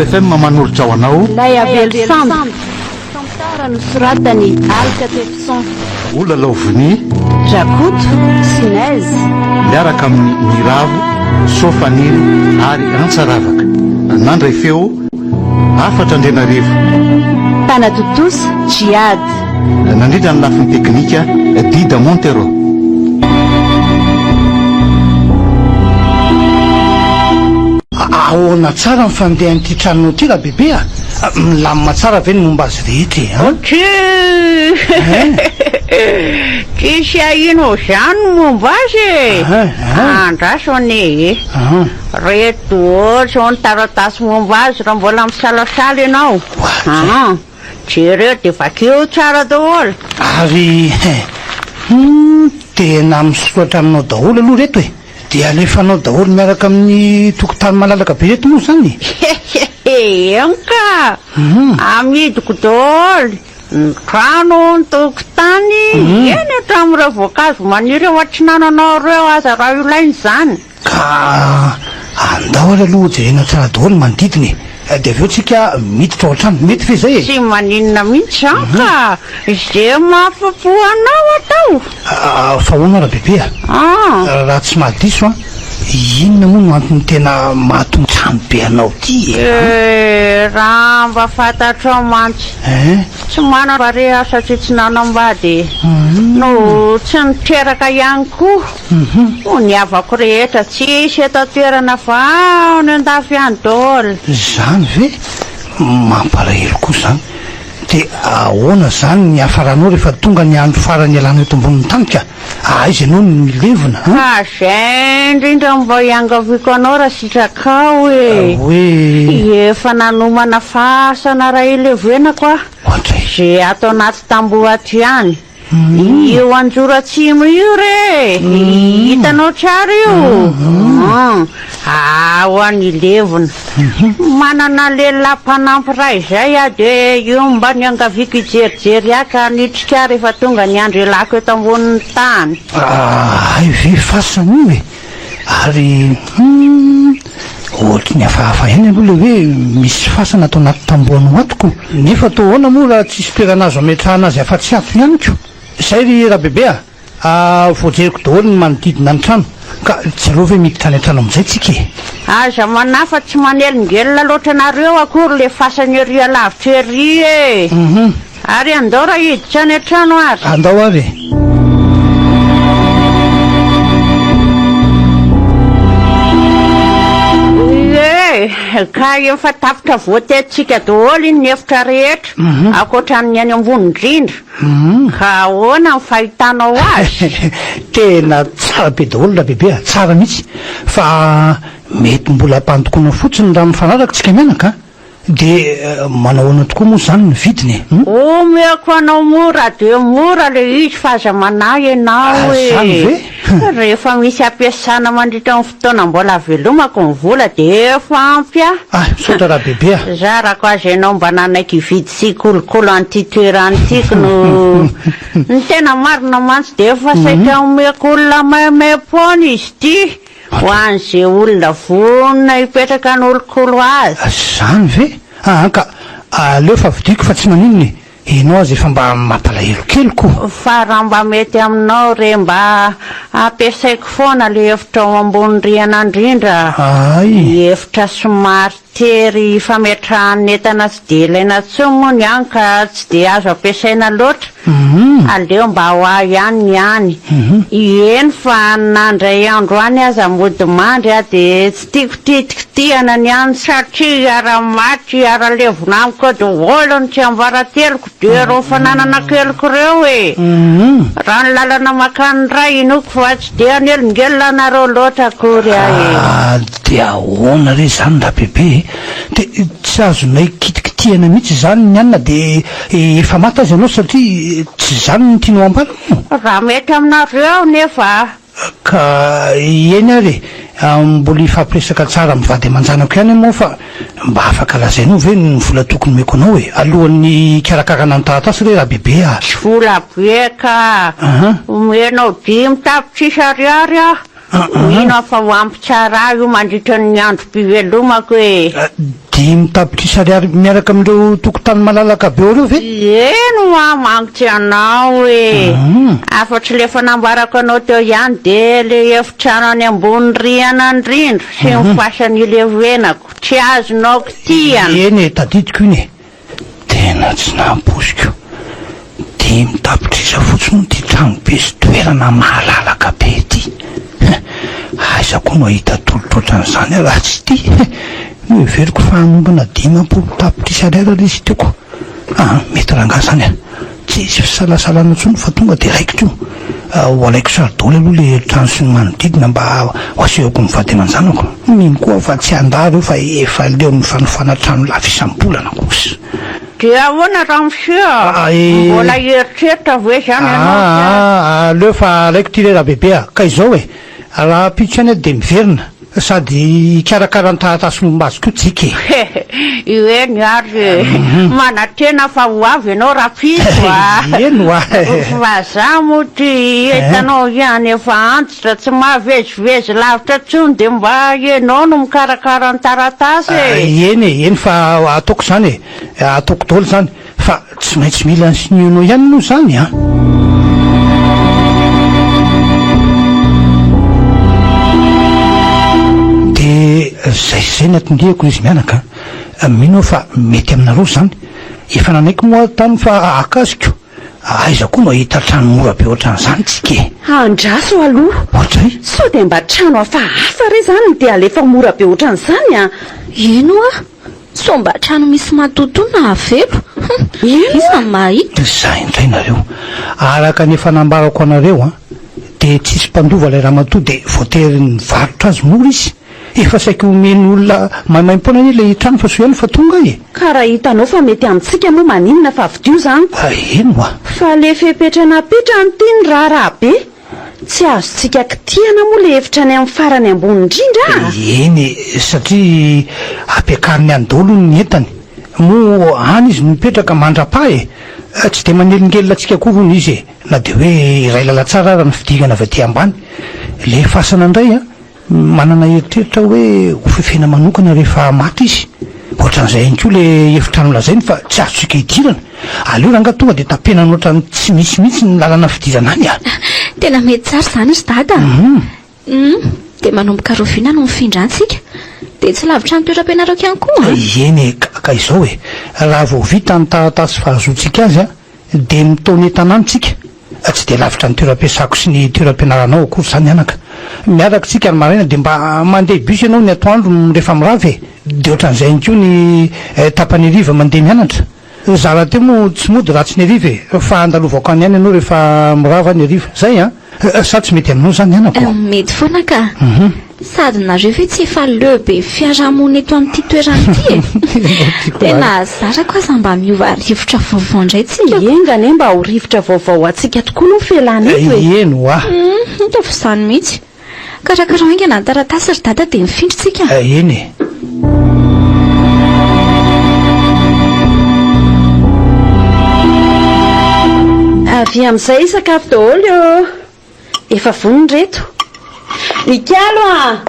Soa FM manolotra ho anao. Ilay avelo sambo. Tantara nosoratan'i Alka Tefson. Ho lalaovin'i. Rakoto sy Neige. Miaraka amin'i Miravo, Soafaniry ary Antsaravaka. Nandray feo, Hafatra Andrianarivo. Mpanatontosa, Djihad. Nandrindra ny lafiny teknika, Dida Montero. Ahoana tsara ny fandehan'ity tranonao ity Rabebe a? Milamina tsara ve ny momba azy rehetra e? An? Tsisy ahiana ohatr'izany ny momba azy e! Andraso anie e! Reto daholo izao ny taratasy momba azy raha mbola misalasala ianao. Jereo dia vakio tsara daholo. Ary hum, tena misoratra aminao daholo aloha ireto e! Dia alefanao daholo miaraka amin'ny tokotany malalaka be ireto moa izany e? Hehehe, eny ka! Amidiko daholo, ny trano, ny tokotany, eny hatramin'ireo voankazo maniry eo atsinananao ireo aza raha ilaina izany. Ka andao ary aloha hojerena tsara daholo ny manodidina e! Dia avy eo tsika miditra ao an-trano. Mety ve izay e? Tsy maninona mihitsy izany ka! Izay mahafa-po anao atao. Fa hono Rabebe a! Raha tsy mahadiso an, inona moa no antony tena mahatonga trano be anao ity e? Eh, raha mba fantatrao mantsy. Tsy manana re aho satria tsy nanambady e. No tsy niteraka ihany koa. Ho ny havako rehetra tsisy eto an-toerana fa any an-dafy any daholo. Izany ve? Mampalahelo koa izany. Dia ahoana izany ny hiafaranao rehefa tonga ny andro farany hialanao eto ambonin'ny tany ka? Aiza ianao no milevina an? Ka izay indrindra no mba iangaviako anao raha sitrakao e! Hoe. Efa nanomana fasana raha hilevenako aho. Ohatray. Izay ato anaty tamboho ato ihany. Io Anjoro Atsimo io re e! Hitanao tsara io? Ao any levona. Manana lehilahy mpanampy iray izay aho dia io mba niangaviako hijerijery ahy ka hanitrika ahy rehefa tonga ny andro hialako eto ambonin'ny tany. Hay ve fasana io e! Ary humm ohatry ny hafahafa ihany aloha ilay hoe misy fasana ato anaty tamboho ato ko! Nefa toa ahoana moa raha tsisy toerana azo ametrahana azy afa-tsy ato ihany ko! Izay ry Rabebe a! Voajeriko daholo ny manodidina ny trano ka tsy aleo ve miditra any an-trano amin'izay tsika e! Aza manahy fa tsy manelingelina loatra anareo akory ilay fasana ery alavitra ery e! Ary andao raha hiditra any an-trano ary. Andao ary e! Ie, ka efa tapitra voatetintsika daholo iny ny efitra rehetra, ankoatra ny any ambony indrindra. Ka ahoana ny fahitanao azy? Tena tsara be daholo Rabebe a, tsara mihitsy. Fa mety mbola ampandokoana fotsiny raha mifanaraka tsika mianaka a. Dia manao ahoana tokoa moa izany ny vidiny e? Hum? Omeko anao mora dia mora ilay izy fa aza manahy ianao e! Izany ve? Rehefa misy ampiasana mandritra ny fotoana mbola avelomako ny vola dia efa ampy ahy. Ah, misaotra Rabebe a! Zarako aza ianao mba nanaiky hividy sy hikolokolo an'ity toerana ity kno. Ny tena marina mantsy dia efa saika omeko olona maimaim-poana izy ity. Ho an'izay olona vonona hipetraka hanolokolo azy. Izany ve? Aa ka aleo fa vidiako fa tsy maninona e! Enao aza efa mba mampalahelo kely ko! Fa raha mba mety aminao re mba ampiasaiko foana le efitra ao ambony rihana indrindra, Ay! efitra somary tery fametrahana entana tsy dia ilaina intsony moa ny any ka tsy dia azo ampiasaina loatra, aleo mba ho ahy ihany ny any. Eny fa na indray andro any aza mody mandry aho dia tsy tiako titikitihana ny any satria hiara-maty hiara-levona amiko eo daholo ny tsiambarateloko dia ireo fananana keliko ireo e! Raha ny lalana mankany indray inoako fa tsy dia hanelingelina anareo loatra akory aho e! Dia ahoana re izany Rabebe e? Dia tsy azonay kitikitihana mihitsy izany ny anona dia efa maty aza ianao satria tsy izany no tianao ambara moa? Raha mety aminareo nefa. Ka eny ary e, mbola hifampiresaka tsara amin'ny vady aman-janako ihany aho moa fa mba afaka lazainao ve ny vola tokony omeko anao e? Alohan'ny hikarakarana ny taratasy re Rabebe a! Tsy vola be ka! Omenao 5 tapitrisa ariary aho. Mino aho fa ho ampy tsara ahy io mandritra ny androm-pivelomako e. 5 tapitrisa ariary miaraka amin'ireo tokotany malalaka be ao ireo ve? Eny hoa, mangitsy anao e. Afa-tsy ilay efa nambarako anao teo ihany dia ilay efitrano any ambony rihana indrindra sy ny fasana ilevenako. Tsy azonao kitihana. Eny e, tadidiko iny e. Tena tsy nampoiziko. 5 tapitrisa fotsiny hono ity trano be sy toerana malalaka be ity. Aiza koa no hahita tolotra ohatran'izany aho raha tsy ity. Noheveriko fa hanombana 50 tapitrisa ariary ilay izy teo ko. Ah, mety rangahy izany a. Tsisy fisalasalana intsony fa tonga dia raikitra io. Ho alaiko sary daholo aloha ilay trano sy ny manodidina mba ho asehoko ny vady aman-janako. Mino koa aho fa tsy handà ireo fa efa leon'ny fanofana trano lafo isam-bolana kosa. Dia ahoana ramose a? Mbola hieritreritra ve izany ianao sa? Aa, aleo fa alaiko ity re Rabebe a! Ka izao e, rahampitso ihany aho dia miverina. Sady hikarakara ny taratasy momba azy koa tsika e! Eny ary e! Manantena fa ho avy ianao rahampitso a! Eny hoa e! Fa za moa ty hitanao ihany efa antitra tsy mahavezivezy lavitra intsony dia mba ianao no mikarakara ny taratasy e! Eny e! Eny fa ataoko izany e! Ataoko daholo izany fa tsy maintsy mila ny signer-nao ihany moa izany an! Dia zay sy zay ny atondihako izy mianaka an! Mino aho fa mety aminareo izany. Efa nanaiky moa aho tany fa haka azy ko! Aiza koa no hahita trano mora be ohatran'izany tsika e! Andraso aloha! Ohatray? Sao dia mba trano hafahafa re izany no dia alefa mora be ohatran'izany an! Ino hoa? Sao mba trano misy matotoa na avelo? Hum! Iza no mahita? Zay indray nareo. Araka ny efa nambarako anareo an, dia tsisy mpandova ilay ramatoa dia voatery nivarotra azy mora izy. Efa saiky omeny olona maimaimpoana anie ilay trano fa soa ihany fa tonga e! Ka raha hitanao fa mety amintsika moa maninona fa vidio izany ko. Eny hoa. Fa le fepetra napetrany ity ny raharaha be. Tsy azontsika kitihana moa le efitra any amin'ny farany ambony indrindra a! Eny e, satria ampiakariny any daholo hono ny entany. Moa any izy no mipetraka mandra-paha e! Tsy dia manelingelina antsika akory hono izy e, na dia hoe iray lalantsara ara ny fidirana avy aty ambany. Le fasana indray an, Manana eritreritra hoe ho fefena manokana rehefa maty izy. Ohatran'izay ihany koa ilay efitrano lazainy fa tsy azontsika idirana. Aleo rangahy tonga dia tapenana ohatran'ny tsy misy mihitsy ny lalana fidirana any a! Tena mety tsara izany ry dada a! Hum, dia manomboka rahoviana no mifindra any tsika? Dia tsy lavitra ny toeram-pianarako ihany koa an! Eny e, ka izao e, raha vao vita ny taratasy fahazoantsika azy an, dia mitaona entana any tsika. Tsy dia lavitra ny toeram-piasako sy ny toeram-pianaranao akory izany anaka. Miaraka isika ny maraina dia mba mandeha bus ianao ny atoandro rehefa mirava e! Dia ohatran'izay ihany koa ny tapany hariva mandeha mianatra. Za rahateo moa tsy mody raha tsy ny hariva e! Fa andalovako any ihany ianao rehefa mirava ny hariva. Zay an! Sa tsy mety aminao izany anako? Mety foana ka! Sady nareo ve tsy efa leo be fiarahamonina eto amin'ity toerana ity e? Tena zarako aza mba miova rivotra vaovao indray tsika ko. Enga anie mba ho rivotra vaovao ho antsika tokoa aloha ny fialana eto e! Eny hoa! Hita fa izany mihitsy. Karakaro haingana ny taratasy ry dada dia mifindra tsika. Eny e! Avia amin'izay hisakafo daholo ô! Efa vonona ireto. Mikalo a!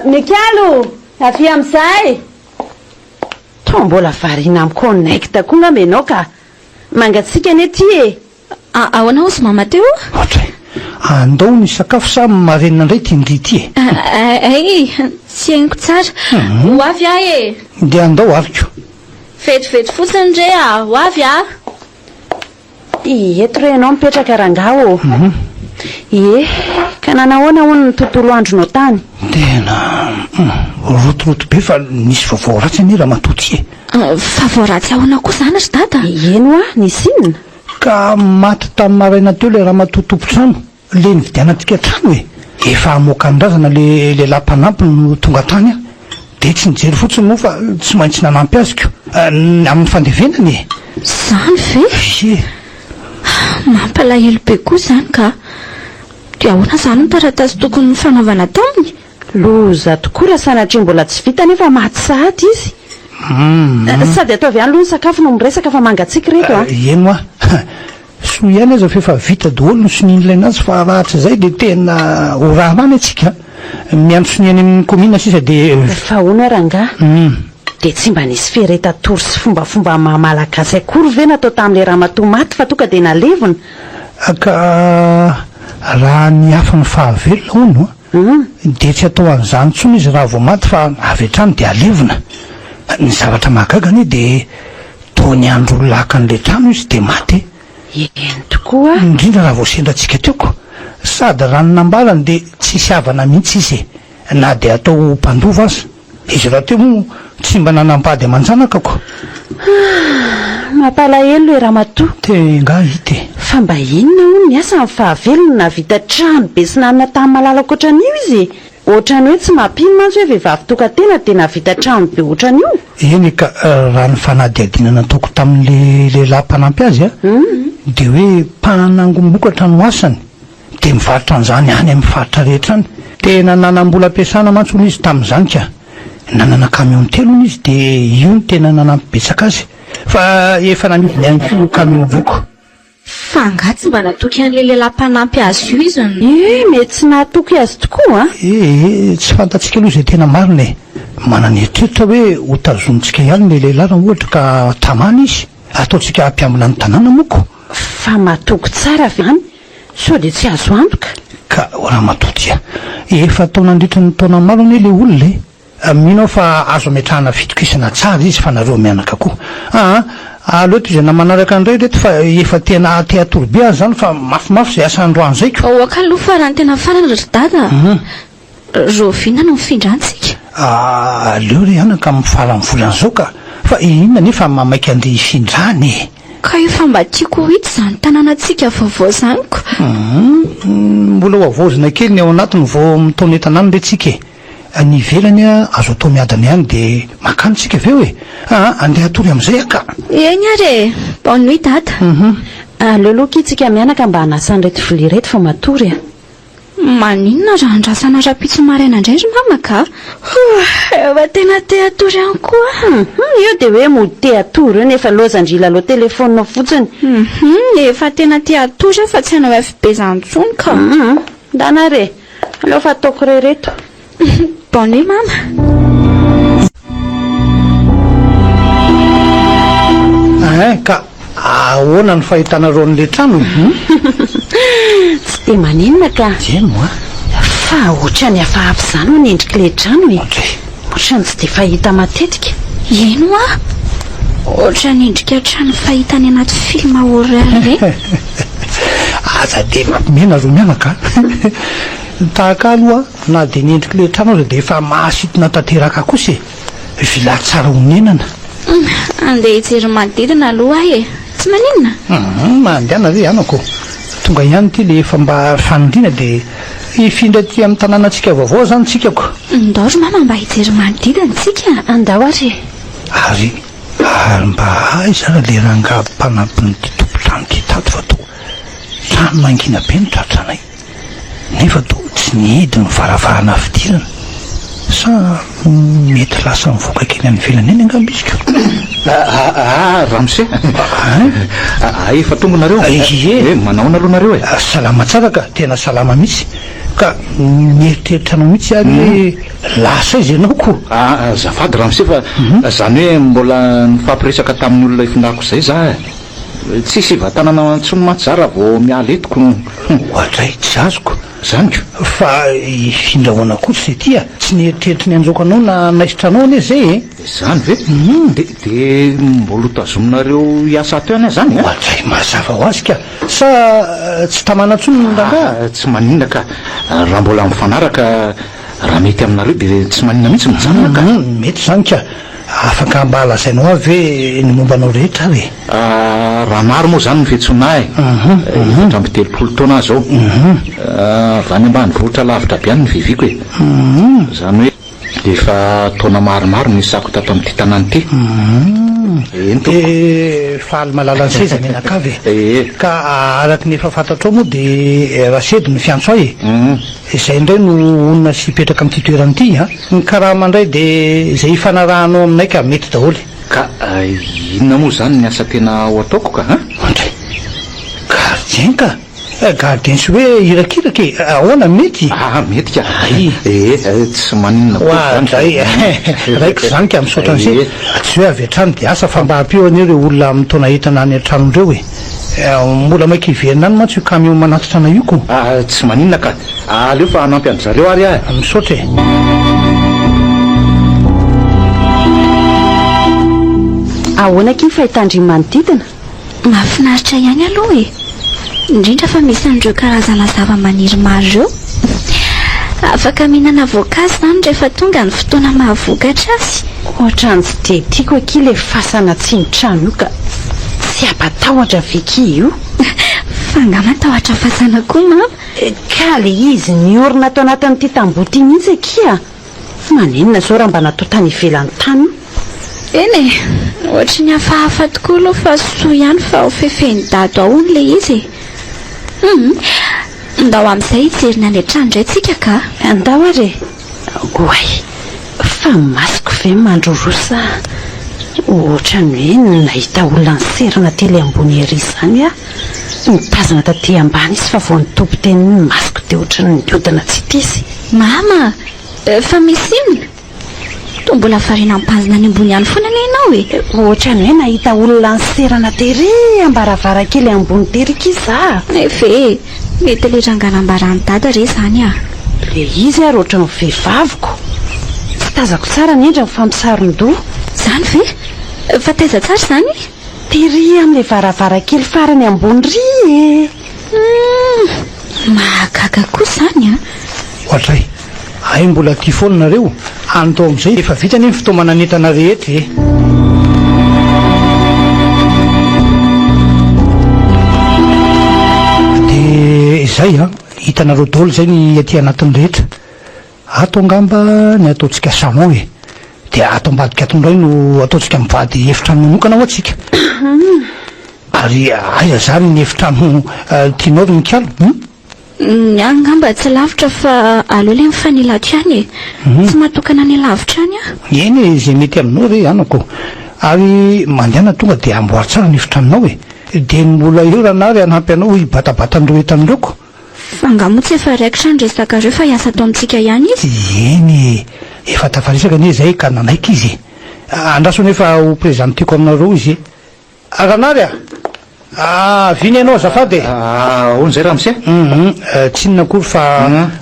Mikalo! Avia amin'izay! Toa mbola variana mi-connecte koa angamba ianao ka! Mangatsiaka anie ity e! Ahoana hozy mama teo? Ohatra e! Andao ny sakafo sa marenina indray ity ndry ity e? Hay, tsy henoko tsara. Ho avy aho e! Dia andao ary ko! Vetivety fotsiny re a! Ho avy aho! Eto re ianao mipetraka rangahy ô! Ie, ka nanahoana hono ny tontolo andronao tany? Tena rotoroto be fa nisy vaovao ratsy anie ramatoa ity e! Vaovao ratsy ahoana koa izany ry dada? Eny hoa, nisy inona? Ka maty tamin'ny maraina teo ilay ramatoa tompon-trano. Le nividianantsika trano e! Efa hamoaka ny razana le lehilahy mpanampy no tonga tany an! De tsy nijery fotsiny moa fa tsy maintsy nanampy azy ko! Amin'ny fandevenana e! Zany ve? Ie! Mampalahelo be koa zany ka! De ahoana zany ny taratasy tokony nifanaovana taminy? Loza tokoa raha sanatria mbola tsy vita nefa maty sahady izy! Sady ataovy any aloha ny sakafo no miresaka fa mangatsiaka ireto a! Eny hoa! Soa ihany aza fa efa vita daholo ny sonia nilaina azy fa raha tsy izay dia tena ho raharaha any antsika a! Miandry sonia any amin'ny kaominina sisa dia. Fa hono hoa rangahy, dia tsy mba nisy fereta-tory sy fombafomba maha malagasy akory ve natao tamin'ilay ramatoa maty fa tonga dia nalevina? Ka raha ny hafa ny fahavelona hono a, dia tsy atao an'izany intsony izy raha vao maty fa avy hatrany dia alevina. Ny zavatra mahagaga anie dia toa niandry olona haka an'ilay trano izy dia maty e. Eny tokoa. Indrindra raha vao sendra antsika teo ko. Sady raha ny nambarany dia tsisy havana mihitsy izy e, na dia atao ho mpandova aza. Izy rahateo moa tsy mba nanambady aman-janaka ko. Ah, mampalahelo ilay ramatoa. Te nga hita e. Fa mba inona hono ny asany fahavelony nahavita trano be sy nanana tany malalaka ohatran'io izy e? Ohatran'ny hoe tsy mampino mantsy hoe vehivavy tokan-tena dia nahavita trano be ohatran'io. Eny ka, raha ny fanadihadiana nataoko tamin'ilay lehilahy mpanampy azy dia hoe mpanangom-bokatra no asany. Dia mivarotra an'izany any amin'ny faritra rehetra any. Tena nanam-bola ampiasana mantsy hono izy tamin'izany ka. Nanana camion telo hono izy dia io no tena nanampy betsaka azy. Fa efa namidiny ihany koa io camion io ko. Fa angaha tsy mba natoky an'ilay lehilahy mpanampy azy io izy no. Eh, mety tsy nahatoky azy tokoa an! Eh, tsy fantatsika aloha izay tena marina e. Manana eritreritra hoe ho tazonintsika ihany ilay lehilahy raha ohatra ka tamana izy. Ataontsika mpiambina ny tanàna moa ko. Fa matoky tsara ve any Sao dia tsy azo antoka? Ka ramatoa tia, efa tao nandritra ny taona maro anie ilay olona e! Mino aho fa azo ametrahana fitokisana tsara izy fa nareo mianaka koa. Aa, aleo tohizana manaraka indray reto fa efa tena te hatory be aho izany fa mafimafy izay asa androany izay ko. Aoka aloha fa raha ny tena farany ry dada a! Rahoviana no mifindra any tsika? Aleo re anaka amin'ny faran'ny volana izao ka! Fa inona anefa no mahamaika andeha hifindra any e? Ka efa mba tiako ho hita izany tanànantsika vaovao izany ko! Hum, mbola ho havaozina kely ny ao anatiny vao mitaona entana any re tsika e! Ny ivelany azo atao miadana ihany dia mankany tsika avy eo e! Aa, andeha hatory amin'izay aho ka! Eny ary e! Bonne nuit dada! Hum, aleo aloha akia tsika mianaka mba hanasa an'ireto vilia ireto vao matory a! Maninona raha andrasana rahampitso maraina indray ry mama ka? Efa tena te hatory ihany koa aho. Hum, io dia hoe mody te hatory eo nefa lozan-dry hilalao telefaonina fotsiny. Hum, efa tena te hatory aho fa tsy hanao FB zany intsony ka. Hum, ndana ary e! Aleo fa ataoko re reto. Bonne nuit mama. Ein, ka ahoana ny fahitanareo an'ilay trano e? Tsy dia maninona ka. Eny moa. Fa ohatran'ny hafahafa izany hono ny endrik'ilay trano e. Ohatran'ny tsy dia fahita matetika. Eny hoa. Ohatran'ny endrika trano fahita any anaty film horreur ireny. Aza dia mampiomehy nareo mianaka a. Tahaka ahy aloha, na dia ny endrik'ilay trano aza dia efa mahasintona tanteraka kosa e! Villa tsara honenana. Andeha hijery ny manodidina aloha aho e! Tsy maninona? Hum, mandehana re anako. Tonga ihany ity ilay efa mba faniriana dia hifindra aty amin'ny tanànantsika vaovao izany tsika ko. Ndao ry mama mba hijery manodidina tsika. Andao ary e! Ary, ary mba aiza ary ilay rangahy mpanampin'ity tompon-trano ity tato fa toa trano mangina be no tratranay. Nefa toa tsy nihidy ny varavarana fidirana. Sa mety lasa nivoaka kely any ivelany any angamba izy ko? Ah, ramose. Ah, efa tonga nareo? Ie. Eh, manahoana aloha nareo e? Salama tsara ka, tena salama mihitsy. Ka mieritreritra anao mihitsy aho hoe lasa aiza ianao ko? Ah, azafady ramose fa zany hoe mbola nifampiresaka tamin'ny olona ifindrako izay za e. Tsisy hivantanana intsony mantsy za raha vao miala eto ko. Oadray, tsy azoko. Zany ko. Fa hifindra ahoana kosa ity a? Tsy nieritreritry ny hanjoka anao na hanaisotra anao anie zay e! Zany ve? De de mbola ho tazominareo hiasa ato ihany aho zany a? Oadray, mazava ho azy ka! Sa tsy tamana intsony ny rangahy? Ah, tsy maninona ka! Raha mbola mifanaraka, raha mety aminareo de tsy maninona mihitsy mijanona ka! Mety zany ka! Afaka mba lazainao ahy ve ny momba anao rehetra ary e? Ranary moa izany no fiantsoana ahy e. 34 taona aho izao. Avy any ambanivohitra lavitra be any ny vehiviko e. Izany hoe efa taona maromaro no nisako tato amin'ity tanàna ity. Eny tompoko. Dia faly malala ny seza mianakavy e. Ka araka ny efa fantatrao moa dia Rasedy no fiantso ahy e. Izay indray no honina sy hipetraka amin'ity toerana ity an! Ny karama indray dia izay ifanarahanao aminay ka mety daholo. Ka inona moa izany ny asa tena ho ataoko ka an? Andray! Ka Gardien ka! Gardien sy hoe irakiraka e! Ahoana, mety? Ah, mety ka! Ee, tsy maninona akory izany fa. Oadray! Raiko izany ka, misaotra an'se. Tsy hoe avy hatrany dia asa fa mba ampio anie ireo olona mitaona entana any an-trano ireo e! Mbola maika hiverina any mantsy io camion manatitra anay io ko! Ah, tsy maninona ka! Aleo fa hanampy an-dry zareo ary aho e! Misaotra e! Ahoana akia ny fahitan-dry ny manodidina? Mahafinaritra ihany aloha e! Indrindra fa misy an'ireo karazana zavamaniry maro ireo. Afaka mihinana voankazo izany rehefa tonga ny fotoana mahavokatra azy. Ohatran'ny tsy dia tiako akia ilay fasana tsy mitrano io ka! Tsy hampatahotra ve akia io? Fa angaha matahotra fasana koa mama? Ka le izy niorina ato anatin'ity tamboho ity mihitsy akia! Maninona izao raha mba natao tany ivelany tany io? Eny e! Ohatry ny hafahafa tokoa aloha fa soa ihany fa ho fefehin'i Dado ao hono ilay izy e! Hum! Ndao amin'izay hijery ny any an-trano indray tsika ka! Ndao ary e! Oay! Fa masoko ve mandroroa sa ohatran'ny hoe nahita olona niserana tely ambony ery izany aho? Nitazana taty ambany izy fa vao nitopy teny ny masoko dia ohatran'ny nihodina tsy hita izy. Mama! Fa misy inona? Toa mbola variana mibanjina any ambony any foana anie ianao e! Ohatran'ny hoe nahita olona niserana tery am-baravarankely ambony tery akia za! Nefa e! Mety ilay rangahy nambaran'i Dada re izany ah! Ilay izy ary ohatran'ny vehivaviko! Tsy tazako tsara ny endriny fa misaron-doha. Izany ve? Fa taiza tsara izany? Tery amin'ilay varavarankely farany ambony ry e! Humm! Mahagaga koa izany an! Ohatray, hay mbola aty foana nareo, any tao amin'izay efa vita anie ny fitaomana ny entana rehetra e! Dia izay an, hitanareo daholo izay ny aty anatiny rehetra. Ato angamba ny ataontsika salon e! Dia ato ambadika ato indray no ataontsika mivady efitrano manokana ho antsika. Ary aiza izany ny efitrano tianao ry Mikalo? Hum? Ny ahy angamba tsy lavitra fa aleo ilay mifanila ato ihany e! Tsy mahatokana any lavitra any aho. Eny e, izay mety aminao re anako. Ary mandehana tonga dia amboary tsara ny efitranonao e! Dia ny mbola eo Ranary hanampy anao hibatabata an'ireo entana ireo ko! Fa angaha moa tsy efa raikitra ny resakareo fa hiasa ato amintsika ihany izy? Eny e! Efa tafaresaka anie izay ka nanaiky izy e! Andraso anefa ho presenteko aminareo izy e! Ranary a! Avy iny ianao azafady e! Ahoana izay ramose? Hum, tsy inona akory fa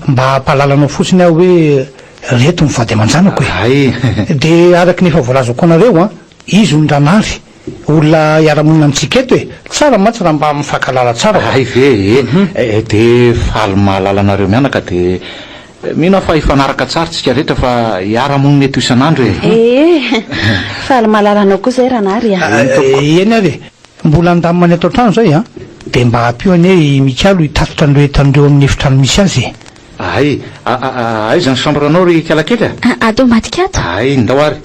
mba hampahalala anao fotsiny aho hoe reto ny vady aman-janako e! Hay! Dia araka ny efa voalazako anareo an, izy hono Ranary, olona hiara-monina amintsika eto e! Tsara mantsy raha mba mifankahalala tsara Hay ve e! Dia faly mahalala anareo mianaka dia Mino aho fa hifanaraka tsara tsika rehetra fa hiara-monina eto isan'andro e! Ee, faly mahalala anao koa izay Ranary a! Eny ary e! Mbola handamina ny ato an-trano izay an! Dia mba ampio anie i Mikalo hitatitra an'ireo entana ireo amin'ny efitrano misy azy e! Hay, aiza ny chambre-nao ry Ikalakely a? Ato ambadika ato. Hay, ndao ary!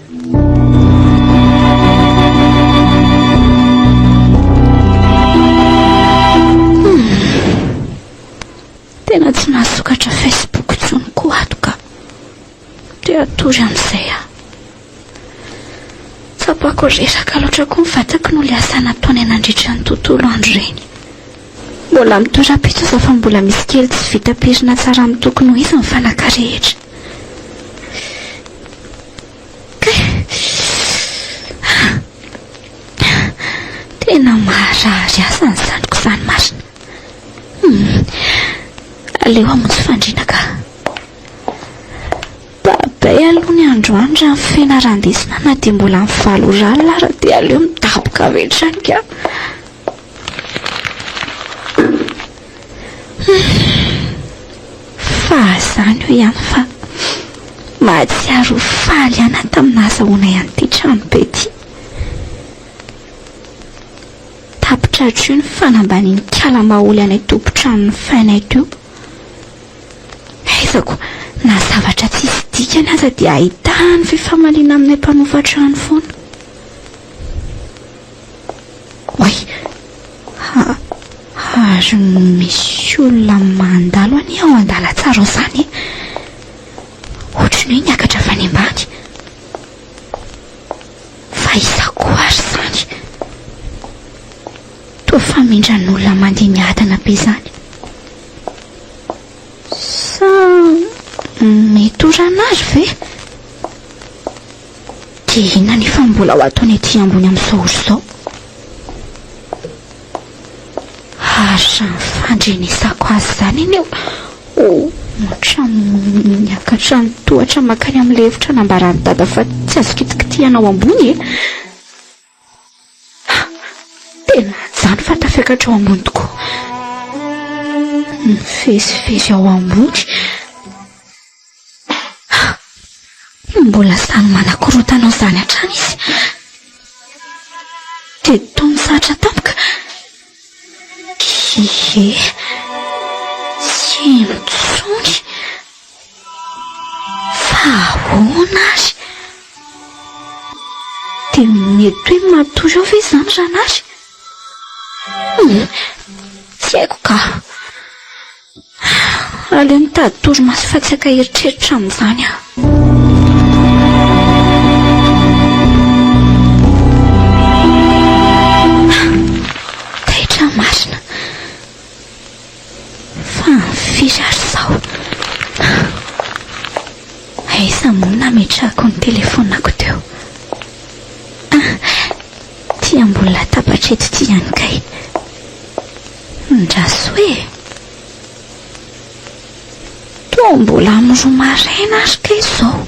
Tena tsy nahasokatra Facebook intsony koa ato ka. Te hatory amin'izay aho. Tsapako reraka loatra koa ny vatako noho ilay asa nataonay nandritra ny tontolo andro ireny. Mbola mitohy rahampitso aza fa mbola misy kely tsy vita pirina tsara amin'ny tokony ho izy ny fanaka rehetra. Kay! Tena maharary ahy izany zandriko izany marina. Hum, aleo hamonjy fandriana ka. Babay aloha ny androany raha ny fianaran-desona na dia mbola amin'ny valo ora alina ara dia aleo midaboka avy hatrany ka. Hum, fahazany io ihany fa mahatsiaro ho faly ihany aho tamin'ny nahazahoanay an'ity trano be ity. Tapitra hatreo ny fanambanian'i Kala Maholy anay tompon-trano nofainay teo. Aiza ko, na zavatra tsisy dikany aza dia ahitany fifamaliana aminay mpanofa trano foana. Oay! Ha, ary misy olona mandalo anie ao an-dalantsara ao izany e! Ohatry ny hoe niakatra avy any ambany. Fa iza koa ary izany? Toa. famindran'olona mandeha miadana be izany. Sa mety ho Ranary ve? Dia inona anefa no mbola ho ataony aty ambony amin'izao ora izao? Ary raha ny fandrenesako azy izany anie ohatran'ny miakatra ny tohatra mankany amin'ilay efitra nambaran'i Dada fa tsy azo kitikitihana ao ambony e! Tena izany fa tafiakatra ao ambony tokoa. Mivezivezy ao ambony. Mbola samy manakorontana ao izany hatrany izy. Dia toa mitsahatra tampoka. Ie, tsy heno intsony. Fa ahoana ary? Dia mety hoe matory ao ve izany Ranary? Hum, tsy haiko ka. Aleo mitady torimaso fa tsy haka eritreritra amin'izany aho. Taitra marina. Fa firy ary izao? Aiza moa no nametrahako ny telefaonako teo? Ah, ity ambony latabatra eto ity ihany kay. Ndraso e! Toa mbola amin'ny roa maraina ary kay izao.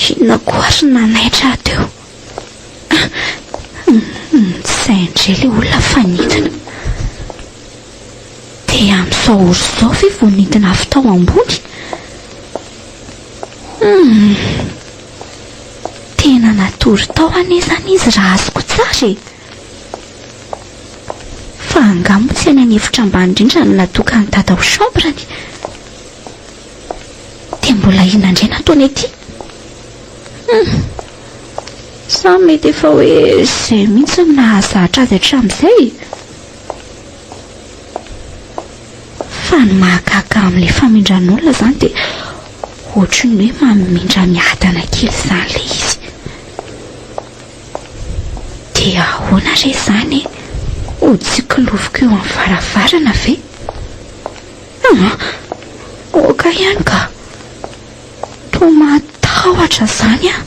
Inona koa ary no nanaitra ahy teo? Nisain-dry ilay olona fa nidina. Dia amin'izao ora izao ve vao nidina avy tao ambony? Hum. Tena natory tao anie izany izy raha azoko tsara e! Fa angaha moa tsy any an'efitra ambany indrindra no natokan'i Dada ho chambre-ny? Dia mbola inona indray no ataony aty? Hum. Sa mety efa hoe izay mihitsy no nahazatra azy hatramin'izay e? Fa ny mahagaga amin'ilay famindran'olona izany dia ohatry ny hoe mamindra miadana kely izany ilay izy. Dia ahoana re izany e? Ho tsikiloviko eo amin'ny varavarana ve? Aa! Aoka ihany ka! Toa mahatahotra izany aho.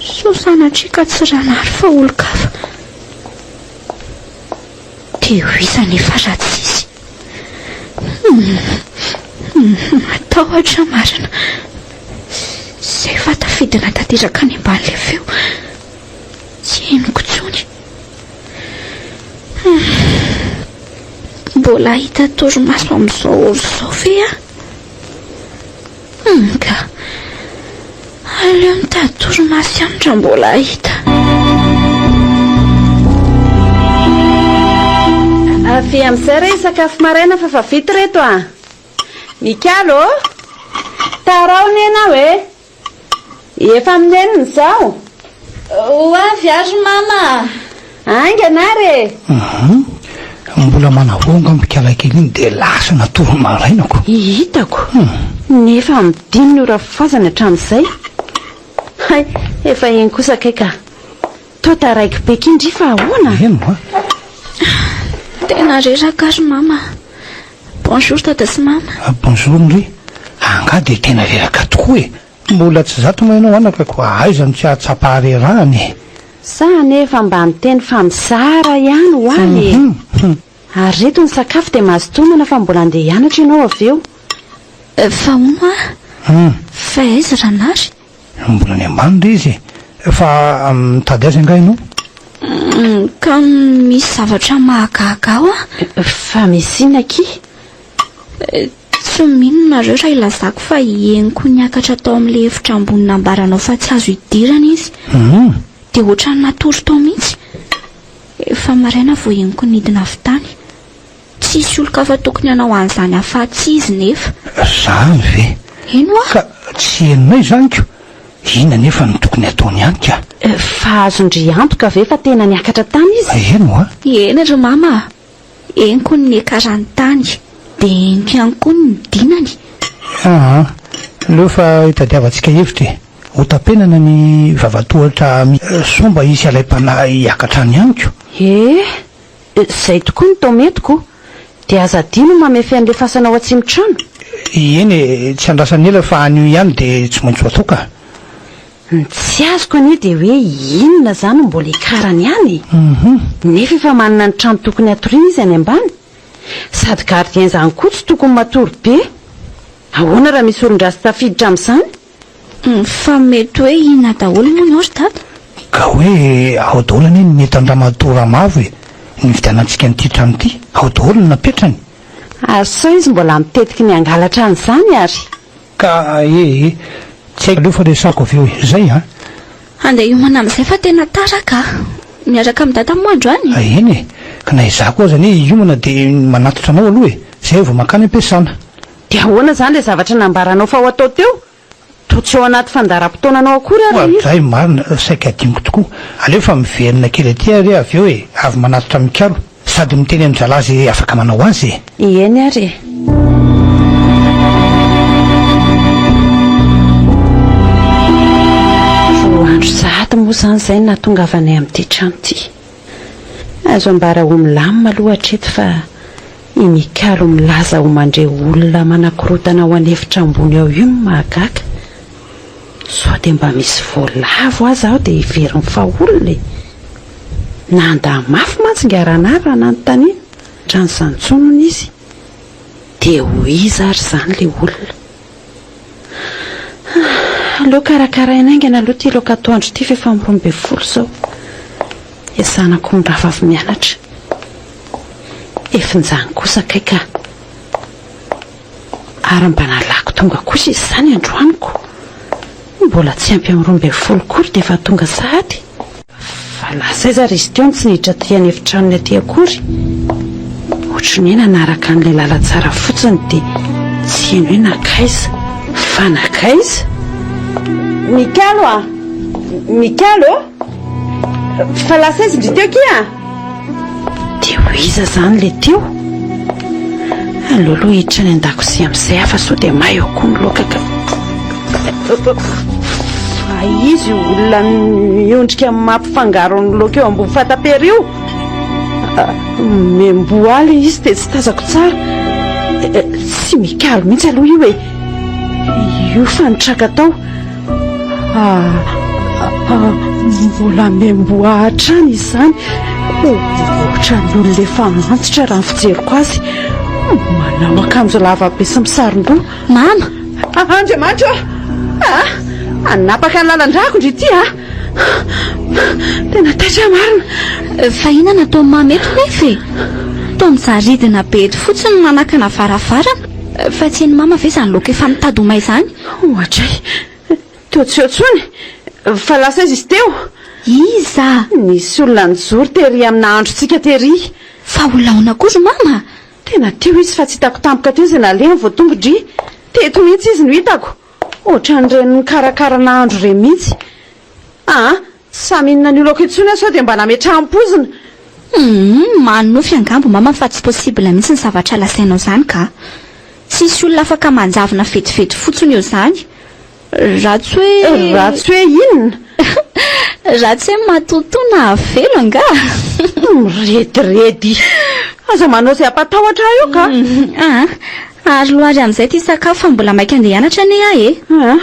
Sao sanatria ka tsy Ranary fa olon-kafa. Dia ho iza anefa raha tsy izy? Hum, matahotra marina. Izay fa tafidina tanteraka any ambany ilay feo. Tsy henoko intsony. Hum, mbola hahita torimaso amin'izao ora izao ve aho? Hum ka. Aleo mitady torimaso ihany raha mbola hahita. Avia amin'izay re hisakafo maraina fa efa vita ireto a! Mikalo ô! Tarao anie ianao e! Efa amin'ny enina izao. Ho avy ary mama a! Haingana ary e! Hum, mbola manavao angamba ikala kely iny dia lasa natory maraina ko. Hitako, nefa amin'ny dimy ny ora fafazany hatramin'izay. Hay, efa eny kosa kay ka. Toa taraiky be ky ndry fa ahoana? Eny hoa. Tena reraka ary mama. Bonjour dada sy mama. Bonjour ndry. Angaha dia tena reraka tokoa e! Mbola tsy zato moa ianao anaka koa aiza no tsy hahatsapa harerahana e! Za anefa mba niteny fa mizara ihany ho ahy e! Ary reto ny sakafo dia mazotoa homana fa mbola andeha hianatra ianao avy eo. Fa hono hoa, fa aiza Ranary? Mbola any ambany re izy e! Fa mitady azy angaha ianao? Ka misy zavatra mahagaga ahy hoa. Fa misy inona akia? Tsy mino nareo raha ilazako fa henoko niakatra tao amin'ilay efitra ambony nambaranao fa tsy azo idirana izy. Dia ohatran'ny natory tao mihitsy. Efa maraina vao henoko nidina avy tany. Tsisy olon-kafa tokony hanao an'izany afatsy izy nefa. Zany ve? Eny hoa. Ka tsy henonay izany ko. Inona nefa no tokony hataony any ka? Fa azon-dry antoka ve fa tena niakatra tany izy? Eny hoa. Eny ry mama a. Henoko ny niakarany tany, dia henoko ihany koa ny nidinany. Aa, aleo fa hitadiavantsika hevitra e. Ho tapenana ny vavatohatra sao mba hisy alaim-panahy hiakatra any amiko. He, izay tokoa no tao metiko. Dia aza adino ny mamefy an'ilay fasana ao atsimo-trano. Eny e, tsy andrasana ela fa anio ihany dia tsy maintsy ho atao ka. Ny tsy azoko anie dia hoe inona izany no mbola hiakarany any e? Nefa efa manana ny trano tokony hatoriana izy any ambany. Sady gardien izany koa tsy tokony matory be. Ahoana raha misy olon-dratsy tafiditra amin'izany? Fa mety hoe inona daholo moa ny ao ry dada? Ka hoe ao daholo anie ny entan-dRamatoa Ramavo e! Nividianantsika an'ity trano ity, ao daholo ny napetrany. Ary sao izy mbola mitetiky ny hangalatra an'izany ary? Ka ee, tsy haiko aleo fa resako avy eo e! Zay an! Andeha hiomana amin'izay fa tena tara ka! Miaraka amin'i dada moa androany? Eny e! Ka na izaho koa aza anie hiomana dia manatitra anao aloha e! Zay vao mankany am-piasana. Dia ahoana izany ilay zavatra nambaranao fa ho atao teo? Toa tsy ao anaty fandaharam-potoananao akory ary ilay izy. Oadray marina, saika adinoko tokoa. Aleo fa miverina kely aty ary avy eo e, avy manatitra mikalo. Sady miteny amin-drahalahy izay afaka manao azy e. Eny ary e. Roa andro sahady moa izany izay no nahatongavanay amin'ity trano ity. Azo ambara ho milamina aloha hatreto fa i Mikalo milaza ho mandre olona manakorontana ao an'efitra ambony ao io no mahagaga. Sao dia mba misy voalavo aza aho dia heveriny fa olona e! Nanda mafy mantsy ingahy Ranary raha nanontaniana, hatramin'izany intsony hono izy. Dia ho iza ary izany ilay olona? Aleo karakaraina haingana aloha ity laoka atoandro ity fa efa amin'ny 12 izao. Ezahana koa mirava avy mianatra. Efinjany kosa kay ka. Ary mba nalako tonga kosa izy izany androany ko. Mbola tsy ampy amin'ny 12 akory dia efa tonga sahady. Fa lasa aiza ary izy teo no tsy niditra aty an'efitranony aty akory? Ohatry ny hoe nanaraka an'ilay lalantsara fotsiny dia tsy heno hoe nankaiza. Fa nankaiza? Mikalo a! Mikalo ô! Fa lasa aiza ndry teo kia? Dia ho iza izany ilay teo? Aleo aloha hiditra any an-dakozia amin'izay aho fa sao dia may ao koa ny laoka ka. Fa izy io olona miondrika mampifangaro ny laoka eo ambony fatapera io. Memboa ahy ilay izy dia tsy tazako tsara. Tsy mikalo mihitsy aloha io e. Io fa nitraka tao. Mbola memboa hatrany izany. Ohatran'ny olona efa antitra raha ny fijeriko azy. Manao akanjo lava be sy misaron-doha. Mama! Andriamanitra ô! Ah! Hanapaka ny lalan-drako ndry ity ah! Tena taitra aho marina. Fa inona no ataon'i Mama eto nefa e? Toa mizaridina be eto fotsiny no manakana varavarana. Fa tsy henon'i Mama ve izany laoka efa mitady ho may izany? Ohatray! Toa tsy eo intsony! Fa lasa aiza izy teo? Iza? Nisy olona nijoro tery amin'ny nahandrontsika tery. Fa olona ahoana koa ry Mama? Tena teo izy fa tsy hitako tampoka teo izay nalehany vao tonga dry. Teto mihitsy izy no hitako. Ohatran'ireny nikarakara nahandro ireny mihitsy. Aa! Tsy sahy mihinana an'io laoka intsony aho sao dia mba nametraham-pozina. Humm, manonofy angamba mama fa tsy possible mihitsy ny zavatra lazainao izany ka. Tsisy olona afaka manjavona vetivety fotsiny eo izany. Raha tsy hoe. Raha tsy hoe inona? Raha tsy hoe matotoa na avelo angaha? Mirediredy! Aza manao izay hampatahotra ahy eo ka! Aa, ary loary amin'izay ity sakafo fa mbola maika andeha hianatra anie aho e! Aa,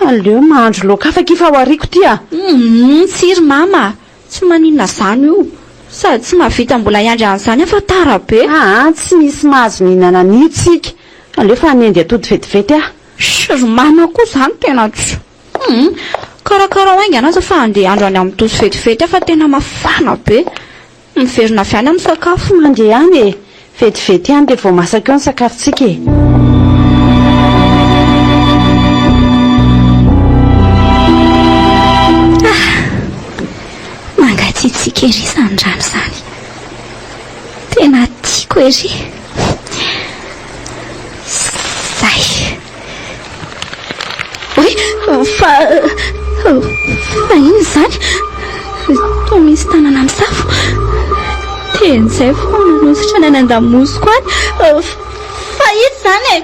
aleo mahandro laoka hafa akia fa ho ariako ity a! Humm, tsia ry mama a! Tsy maninona izany io. Sady tsy mahavita mbola hiandry an'izany aho fa tara be. Aa, tsy misy mahazo mihinana an'io tsika. Aleo fa hanendy atody vetivety aho. Sh ry mama koa zany tena tsy hum karakarao haingana aza fa andeha handro any amin'ny douche vetivety aho fa tena mafana be. Miverina avy any amin'ny sakafo. Mandeha any e! Vetivety ihany dia vao masaka eo ny sakafontsika e! Ah! Mangatsiatsiaka ery izany rano izany. Tena tiako ery. Zay. Oy, fa fa inona izany? Toa misy tanana misafo. Teny izay vao nanositra ny any an-damosiko any. Fa iza izany e?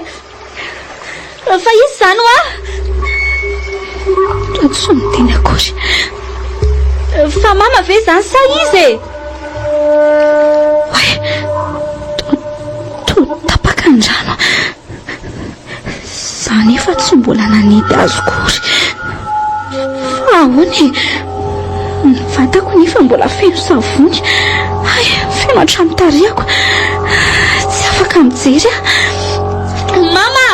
Fa iza izany hoa? Toa tsy miteny akory. Fa mama ve izany sa iza e? Oay, toa tapaka ny rano. Za nefa tsy mbola nanidy azy akory. Fa ahoana e? Ny vatako nefa mbola feno savony. Hay, feno hatramin'ny tarehiko. Tsy afaka mijery aho. Mama!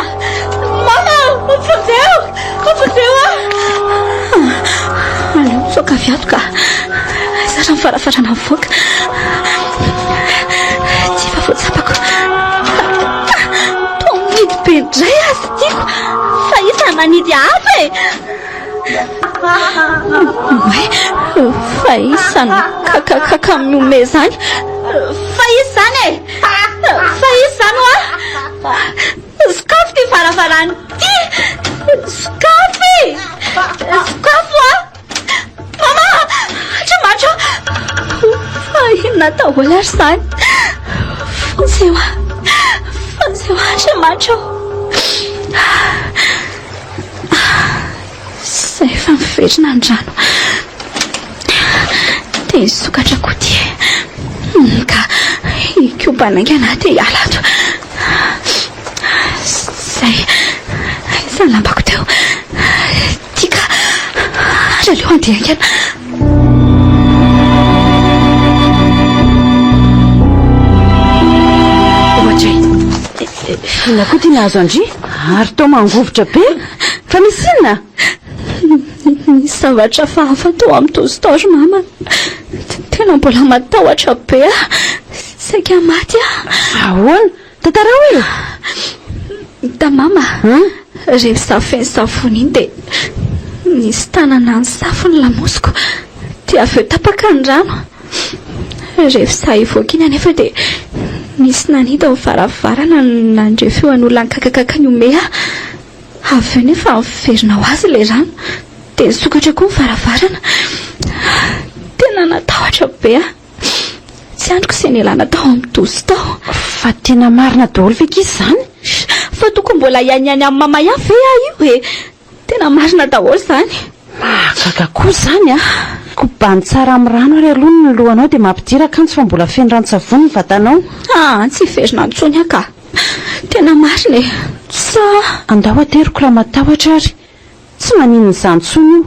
Mama! Vonjeo! Vonjeo aho! Aleo mitsoaka avy ato ka. Aiza ary ny varavarana mivoaka? Tsy efa voatsapako. Toa mihidy be indray aza tiako. Fa iza no nanidy ato e? Oay, fa iza no kakakaka mihomehy izany? Fa iza izany e? Fa iza izany hoa? Sokafy ity varavarana ity! Sokafy! Sokafy hoa! Mama! Andriamanitra ô! Fa inona daholo ary izany? Vonjeo aho! Vonjeo aho Andriamanitra ô! Izay efa miverina ny rano. Dia nisokatra koa ity. Ka hikobana haingana aho dia hiala ato. Izay. Aiza ny lambako teo? Ity ka. Ary aleo handeha haingana. Ohatray. Inona koa ity nahazo an-dry? Ary toa mangovitra be. Fa misy inona? Nisy zavatra hafahafa tao amin'ny tosi-tao ry mama. Tena mbola matahotra be aho. Saika maty aho. Ahoana? Tantarao e! Hita mama, rehefa izaho feno savony iny dia nisy tanana nisafo ny lamosiko. Dia avy eo tapaka ny rano. Rehefa izaho hivoaka iny anefa dia nisy nanidy ny varavarana nandre feo an'olona nikakakaka nihomehy aho. Avy eo nefa niverina ho azy ilay rano dia nisokatra koa ny varavarana. Tena natahotra be aho. Tsy andriko izay nialana tao amin'ny douche tao. Fa tena marina daholo ve akia izany? Fa tokony mbola hianiany amin'i mama ihany ve aho io e? Tena marina daholo izany. Mahagaga koa izany an! Kobano tsara amin'ny rano ary aloha ny lohanao dia mampidira akanjo fa mbola feno ranon-tsavony ny vatanao. Aa, tsy hiverina intsony aho ka. Tena marina e! Sa. Andao ateriko raha matahotra ary. Tsy maninona izany intsony io.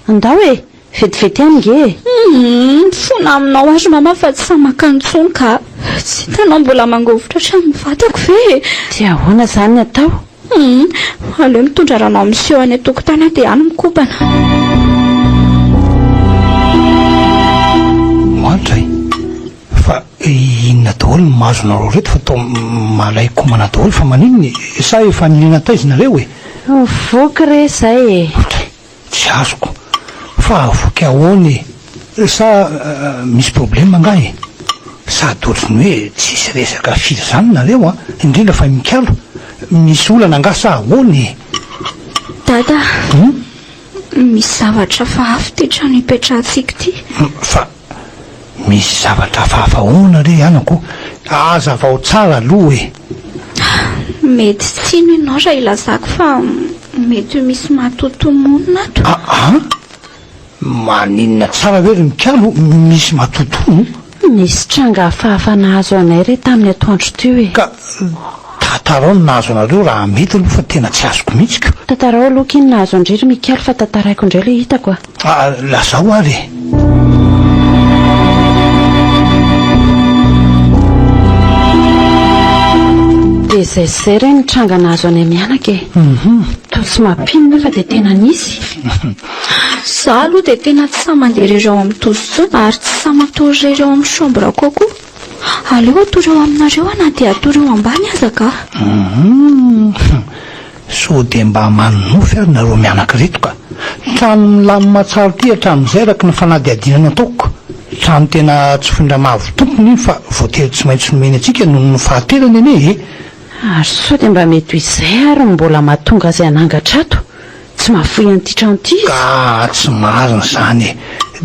Andao e! Vetivety ihany nge e! Humm, mifona aminao ary mama fa tsy sahy maka intsony ka! Tsy hitanao mbola mangovitra hatramin'ny vatako ve e? Dia ahoana izany ny atao? Humm, aleo mitondra rano miseho any an-tokotany aho dia any mikobana. Oadray! Fa inona daholo no mahazo anareo reto fa toa malai-komana daholo fa maninona e? Sa efa nilena taiza nareo e? Voky re zay e! Oadray! Tsy azoko. Fa voky ahoana e? Sa misy problème angaha e? Sady ohatry ny hoe tsisy resaka firy izany nareo an! Indrindra fa i Mikalo. Misy olana angaha sa ahoana e? Dada a! Misy zavatra hafahafa ity trano ipetrahantsika ity. Fa Misy zavatra hafahafa ahoana re anako o? Hazavao tsara aloha e! Mety tsy hino ianao raha ilazako fa mety ho misy matotoa monina ato. Aa! Maninona tsara ve ry Mikalo misy matotoa no? Nisy tranga hafahafa nahazo anay re tamin'ny atoandro teo e! Ka tantarao ny nahazo anareo raha mety aloha fa tena tsy azoko mihitsy ko! Tantarao aloha akia ny nahazo an-dry ry Mikalo fa tantaraiko indray ilay hitako a! Ah, lazao ary e! Dia izay sy izay re ny tranga nahazo anay mianaka e. Toa tsy mampino nefa dia tena nisy. Izaho aloha dia tena tsy sahy mandeha irery ao amin'ny douche intsony ary tsy sahy matory irery ao amin'ny chambre-ko koa. Aleo hatory eo aminareo aho na dia hatory eo ambany aza ka. Sao dia mba manonofy ary nareo mianaka ireto ka! Trano milamina tsara ity hatramin'izay araka ny fanadihadiana nataoko ka! Trano tena tsy findra-mavo tompony iny fa voatery tsy maintsy nomeny antsika noho ny fahaterany anie e! Ary sao dia mba mety ho izay ary no mbola mahatonga azy hanangatra ato? Tsy mahafoy an'ity trano ity izy. Ka tsy marina izany e!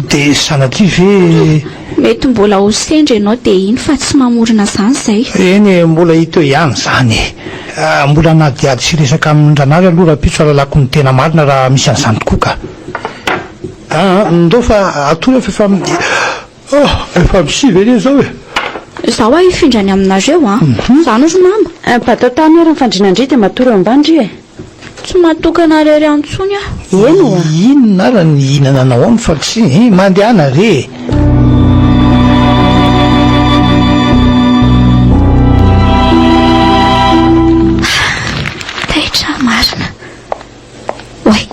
Dia sanatria ve. Mety mbola ho sendra ianao dia iny fa tsy mamorona izany izay. Eny e, mbola hita eo ihany izany e! Mbola hanadihady sy hiresaka amin-dRanary aloha rahampitso hahalalako ny tena marina raha misy an'izany tokoa ka. Aa, ndao fa atory aho fa efa. Ah! Efa misivy anie izao e! Izaho hoa hifindra any aminareo an! Izany ry mama? Mba atao tany ary ny fandriana ndry dia matory eo ambany ndry e! Tsy matoky anareo ery any intsony aho. Eny oa! Inona ary ny hihinananao any fa tsy eh! Mandehana re e! Taitra aho marina. Oay!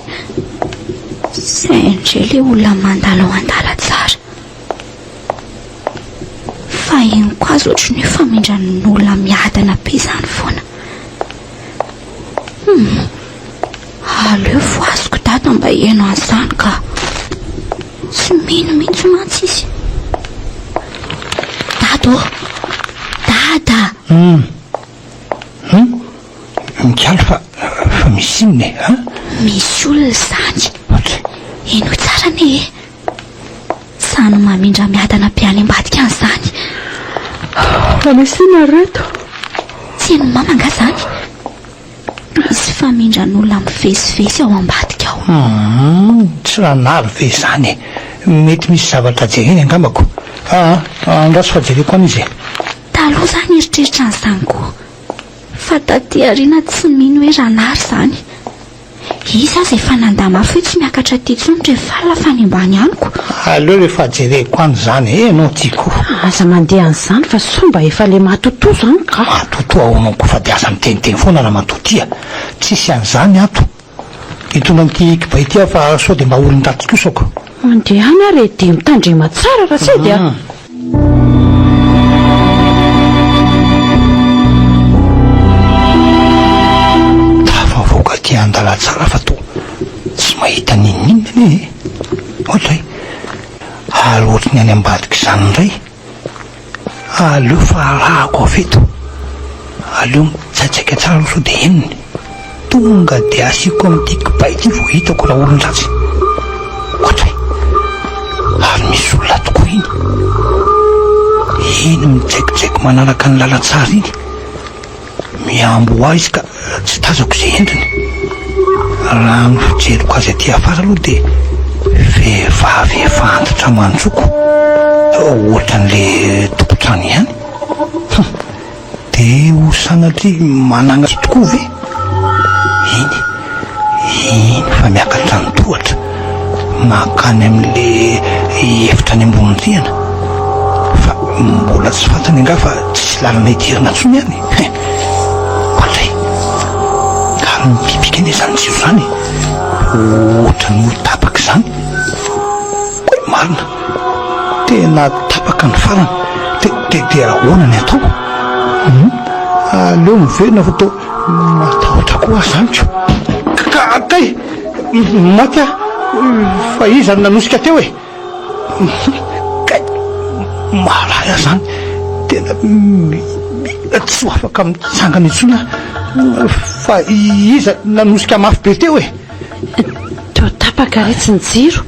Izay indray ilay olona mandalo ao an-dalantsara. Fa henoko azy ohatry ny hoe famindran'olona miadana be izany foana. Hum! Aleo voazoko dada mba heno an'izany ka. Tsy mino mihitsy mantsy izy. Dada ô! Dada! Hum! Hum! Mikalo fa fa misy inona e? An? Misy olona izany. Ohatry. Henoy tsara anie e. Izany mamindra miadana be any ambadika any izany. Fa misy inona ry reto? Tsy henon'i mama angaha izany? Misy famindran'olona mivezivezy ao ambadika ao. Hum, tsy ranary ve izany e? Mety misy zavatra jereny angambako. Aa, andraso fa jereko any izy e. Taloha za nieritreritra an'izany koa. Fa taty aoriana tsy mino hoe Ranary izany. Izy aza efa nandà mafy hoe tsy miakatra aty intsony rehefa alina fa any ambany any ko. Aleo rehefa jereko any izany e, ianao ty ko. Aza mandeha an'izany fa sao mba efa le matotoa izany ka. Matotoa ahoana koa fa dia aza miteniteny foana ramatoa ty a. Tsisy an'izany ato. Hitondra an'ity kibay ity aho fa sao dia mba olon-dratsy kosa ko. Mandehana ary e, dia mitandrema tsara Rasedy a! Tafavoaka aty an-dalantsara fa toa tsy mahita n'inon'inona anie e! Ohatray, ary ohatry ny any ambadik'izany indray. Aleo fa arahako avy eto. Aleo mitsaitsaika tsara aloha sao dia henony. Tonga dia asiako amin'ity kibay ity vao hitako raha olon-dratsy. Ohatray. Ary misy olona tokoa iny. Iny mitsaikotsaiko manaraka ny lalantsara iny. Mihambo ho ahy izy ka tsy tazako izay endriny. Raha ny fijeriko azy aty afara aloha dia vehivavy efa antitra manjoko, ohatran'ilay tompon-trano ihany. Hum, dia ho sanatria manangatra tokoa ve? Iny, iny fa miakatra ny tohatra mankany amin'ilay efitra any ambony rihana. Fa mbola tsy fantany angaha fa tsisy lalana hidirana intsony any. He! Oadray! Ary mibibika anie izany jiro izany e! Ohatran'ny ho tapaka izany. Koy marina! Tena tapaka ny farany. Dia, dia, dia ahoana ny atao? Hum! Aleo miverina fa toa matahotra koa aho izany ko. Ka, kay! Maty aho! Fa iza no nanosika teo e? Kay! Mahalala ahy izany. Tena tsy ho afaka mitsangana intsony aho. Fa iza nanosika mafy be teo e? Toa tapaka re tsy ny jiro.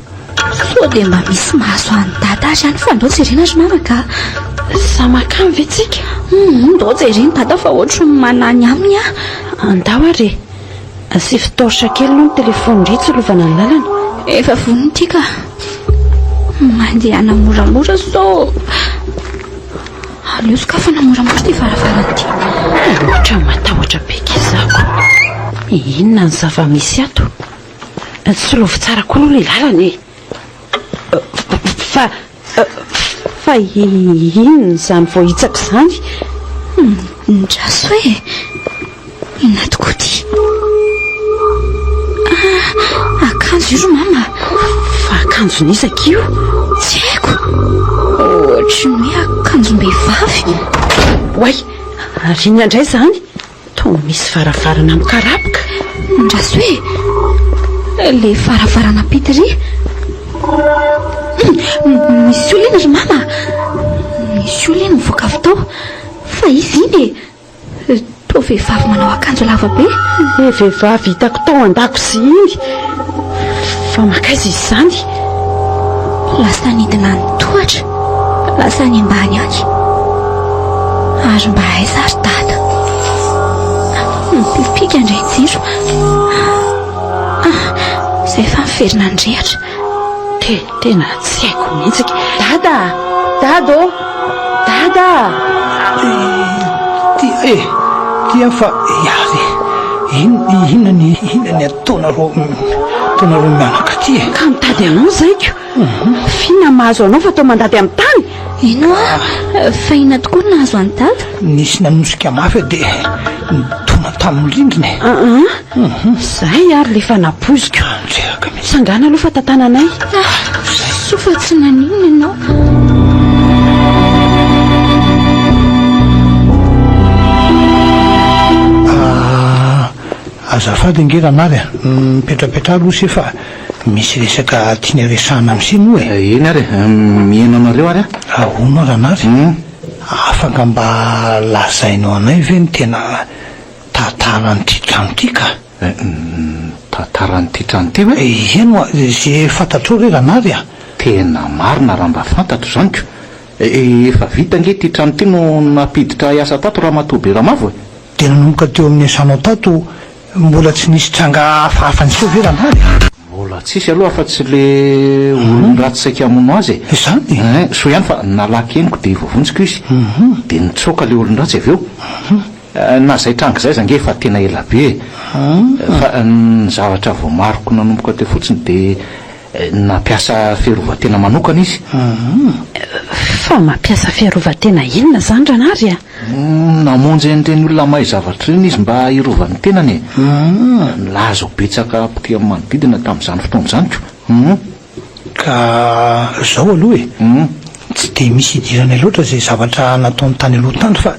Sao dia mba misy mahazo an'i Dada ary any fa ndao jerena ry mama ka. Sa makany ve tsika? Hum, ndao jerena Dada fa ohatry ny manahy ny aminy aho. Andao ary e. Asio torche kely aloha ny telefaonindry hitsilovana ny lalana. Efa vonona ity ka. Mandehana moramora sao. Aleo sokafana moramora ity varavarana ity. Ohatran'ny matahotra be kizako. Inona ny zava-misy ato? Tsilovy tsara koa aloha ilay lalana e. Fa fa inona izany voahitsaka izany? Ndraso e! Inona tokoa ity? Ah, akanjo io ry mama. Fa akanjon'iza akia io? Tsy haiko. Ohatry ny hoe akanjom-behivavy. Oay, ary inona indray izany? Toa misy varavarana mikarapoka. Ndraso e! Ilay varavarana ampita iry. Misy olona iny ry mama. Misy olona iny mivoaka avy tao. Fa iza iny e? Toa vehivavy manao akanjo lava be. Ilay vehivavy hitako tao an-dakozia iny. Fa mankaiza izy izany? Lasa nidina ny tohatra. Lasa any ambany any. Ary mba aiza ary dada? Mipipika indray jiro. Ah, izay fa miverina nirehatra. Te, tena tsy haiko mihitsy. Dada! Dada ô! Dada! Ty e! Ty aho fa hiary. Inona ny inona ny ataonareo ataonareo mianaka ty e? Ka mitady anao zaiko. F'inona mahazo anao fa toa mandady amin'ny tany? Ino hoa? Fa inona tokoa no nahazo an'i Dada? Nisy nanosika mafy aho dia nidona tamin'ny rindrina e. Aa, izay ary ilay efa nampoiziko. Reraka mihitsy. Tsangana aloha fa tantananay. Soa fa tsy naninona ianao. Ah, azafady ange Ranary a. Mipetrapetraha aloha se fa misy resaka tiana resahana amin'i se moa e. Eny ary e, mihaino anareo ary aho. Ahoana Ranary? Afaka mba lazainao anay ve ny tena tantaran'ity trano ity ka? Tantaran'ity trano ity ve? Eny oa, ze fantatrao re Ranary a! Tena marina raha mba fantatro izany ko! Efa vita ange ity trano ity no nampiditra ahy hiasa tato Ramatoa Beramavo e! Dia nanomboka teo amin'ny niasanao tato, mbola tsy nisy tranga hafahafa niseho ve Ranary a? Mbola tsisy aloha afa-tsy le olon-dratsy saika hamono azy e! Izany? Ein, soa ihany fa nalaky henoko dia voavonjiko izy. Dia nitsoaka le olon-dratsy avy eo. Na izay tranga izay aza ange efa tena ela be e! Fa ny zavatra voamariko nanomboka teo fotsiny dia nampiasa fiarovan-tena manokana izy. Fa mampiasa fiarovan-tena inona izany Ranary a? Namonjy an'ireny olona mahay zavatra ireny izy mba hiarovany ny tenany e! Nilaza ho betsaka mpitia amin'ny manodidina tamin'izany fotoana izany ko! Ka izao aloha e! Tsy dia misy idiranay loatra izay zavatra nataony tany aloha tany fa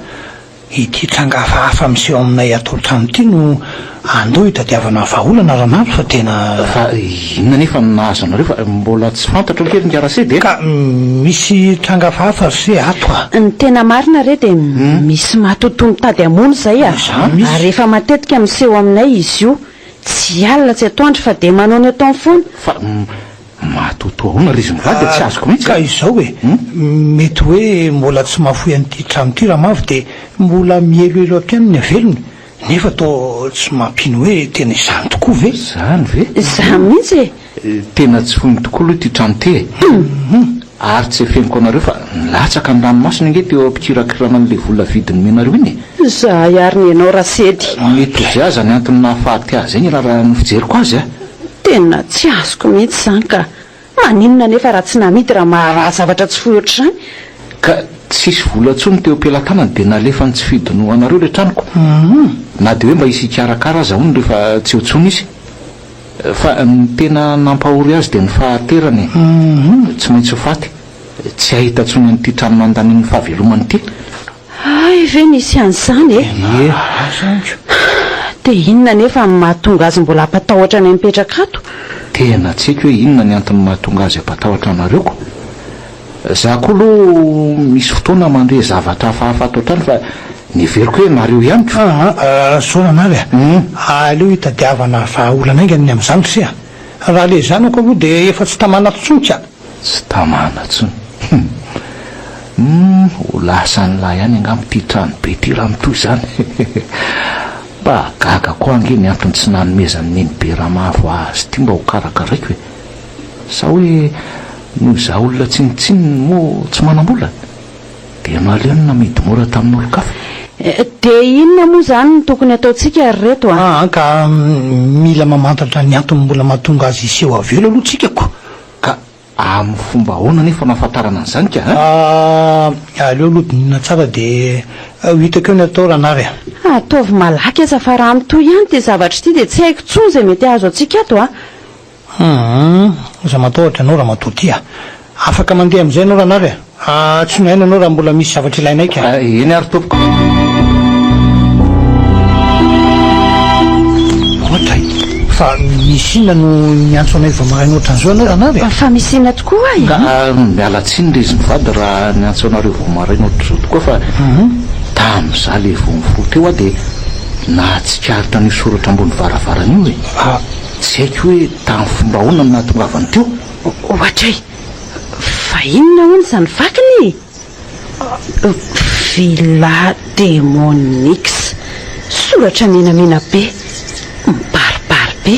Ity tranga hafahafa miseho aminay ato an-trano ity no andao hitadiavana vahaolana Ranary fa tena. Fa inona anefa no nahazo anareo fa mbola tsy fantatro ange ry Ingahy Rasedy e! Ka misy tranga hafahafa ry se ato a! Ny tena marina re dia misy matotoa mitady hamono izay a! Ary efa matetika miseho aminay izy io, tsy alina tsy atoandro fa dia manao ny ataony foana. Fa Matotoa ahoana ry izy mivady a, tsy azoko mihitsy a! Ka izao e, mety hoe mbola tsy mahafoy an'ity trano ity Ramavo dia mbola mihelohelo ato ihany ny havelony, nefa toa tsy mampino hoe tena izany tokoa ve? Izany ve? Izany mihitsy e! Tena tsy foiny tokoa aloha ity trano ity e! Ary tsy efeniko anareo fa nilatsaka ny ranomasony ange teo am-pikirakirana an'ilay vola vidiny nomenareo iny e! Izahay ary ny anao Rasedy. Mety ho izay aza ny antony nahafaty azy iny raha ny fijeriko azy a! Tena tsy azoko mihitsy izany ka! Maninona anefa raha tsy namidy raha maharaha zavatra tsy fohy ohatr'izany? Ka tsisy vola intsony teo am-pelatanany dia nalefany tsy fidiny ho anareo ilay tranoko. Na dia hoe mba hisy hikarakara aza hono rehefa tsy eo intsony izy. Fa ny tena nampahory azy dia ny fahaterany e! Tsy maintsy ho faty. Tsy hahita intsony an'ity trano nandaniany ny fahavelomany ity. Hay ve nisy an'izany e? Ie. Dia inona anefa no mahatonga azy mbola hampatahotra anay mipetraka ato? Tena tsy haiko hoe inona ny antony mahatonga azy hampatahotra anareo ko. Za koa aloha misy fotoana mandre zavatra hafahafa ato an-trano fa neveriko hoe nareo ihany ko. Aa, soa Ranary a! Aleo hitadiavana vahaolana haingana ny amin'izany ry se a! Raha le zanako aloha dia efa tsy tamana ato intsony ka! Tsy tamana intsony. Hum. Hum, ho lasan'lah ihany angamba ity trano be ity raha mitohy izany. Mba gaga koa ange ny antony tsy nanomezan'i Nenibe Ramavo azy ity mba ho karakaraiko e. Sa hoe noho izaho olona tsinontsinona moa tsy manam-bola? Dia naleony namidy mora tamin'olon-kafa. Dia inona moa izany no tokony hataontsika ry reto a? Aa ka mila mamantatra ny antony mbola mahatonga azy hiseho avy ela aloha tsika ko! Ka amin'ny fomba ahoana anefa no ahafantarana an'izany ka a? Aleo aloha dinihina tsara dia ho hitako eo ny atao Ranary a! Ataovy malaky aza fa raha mitohy ihany ity zavatra ity dia tsy haiko intsony izay mety hahazo antsika ato a! Hum, aza matahotra ianao ramatoa ity a! Afaka mandeha amin'izay ianao Ranary a! Tsy mihaino ianao raha mbola misy zavatra ilainay ka! Eny ary tompoko. Ohatra e! Fa misy inona no niantso anay vao maraina ohatran'izao ianao Ranary a? Fa misy inona tokoa e? Ka miala tsiny ry izy mivady raha niantso anareo vao maraina ohatr'izao tokoa fa tamin'izaho le vao nifoha teo aho dia. Nahatsikaritra an'io soratra ambony varavarana io e. Tsy haiko hoe tamin'ny fomba ahoana no nahatongavany teo. Ohatray! Fa inona hono izany vakiny e? Villa Demonix. Soratra menamena be. Mibaribary be.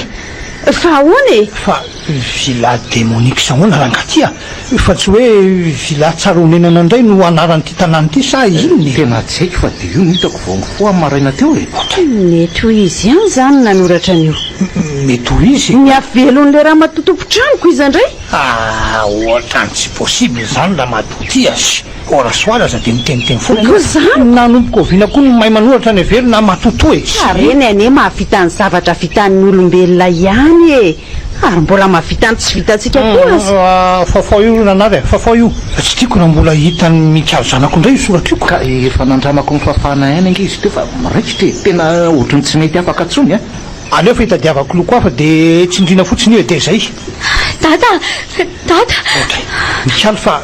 Fa ahoana e? Fa Villa Demonix ahoana rangahy ty a? Fa tsy hoe Villa Tsarahonenana indray no anaran'ity tanàna ity sa inona e? Tena tsy haiko fa dia io no hitako vao nifoha maraina teo e! Mety ho izy ihany izany no nanoratra an'io. Mety ho izy e! Ny havelon'ilay ramatoa tompon-tranoko iza indray? Ah, ohatran'ny tsy possible izany ramatoa ty a! Ora soara aza dia miteniteny foana Koa izany? Nanomboka oviana koa no mahay manoratra ny avelo na matotoa e? Ka reny anie mahavita ny zavatra vitan'ny olombelona ihany e! Ary mbola mahavita ny tsy vitantsika koa aza. Fafao io ry Nanary a! Fafao io! Tsy tiako raha mbola hitan'i Mikaly zanako indray io soratra io ka! Efa nandramako nofafana ihany ange izy teo fa miraikitra e! Tena ohatran'ny tsy mety afaka intsony a! Aleo fa hitadiavako loko hafa dia tsindriana fotsiny io e! Dia izay! Dada! Dada! Ohatray. Mikaly fa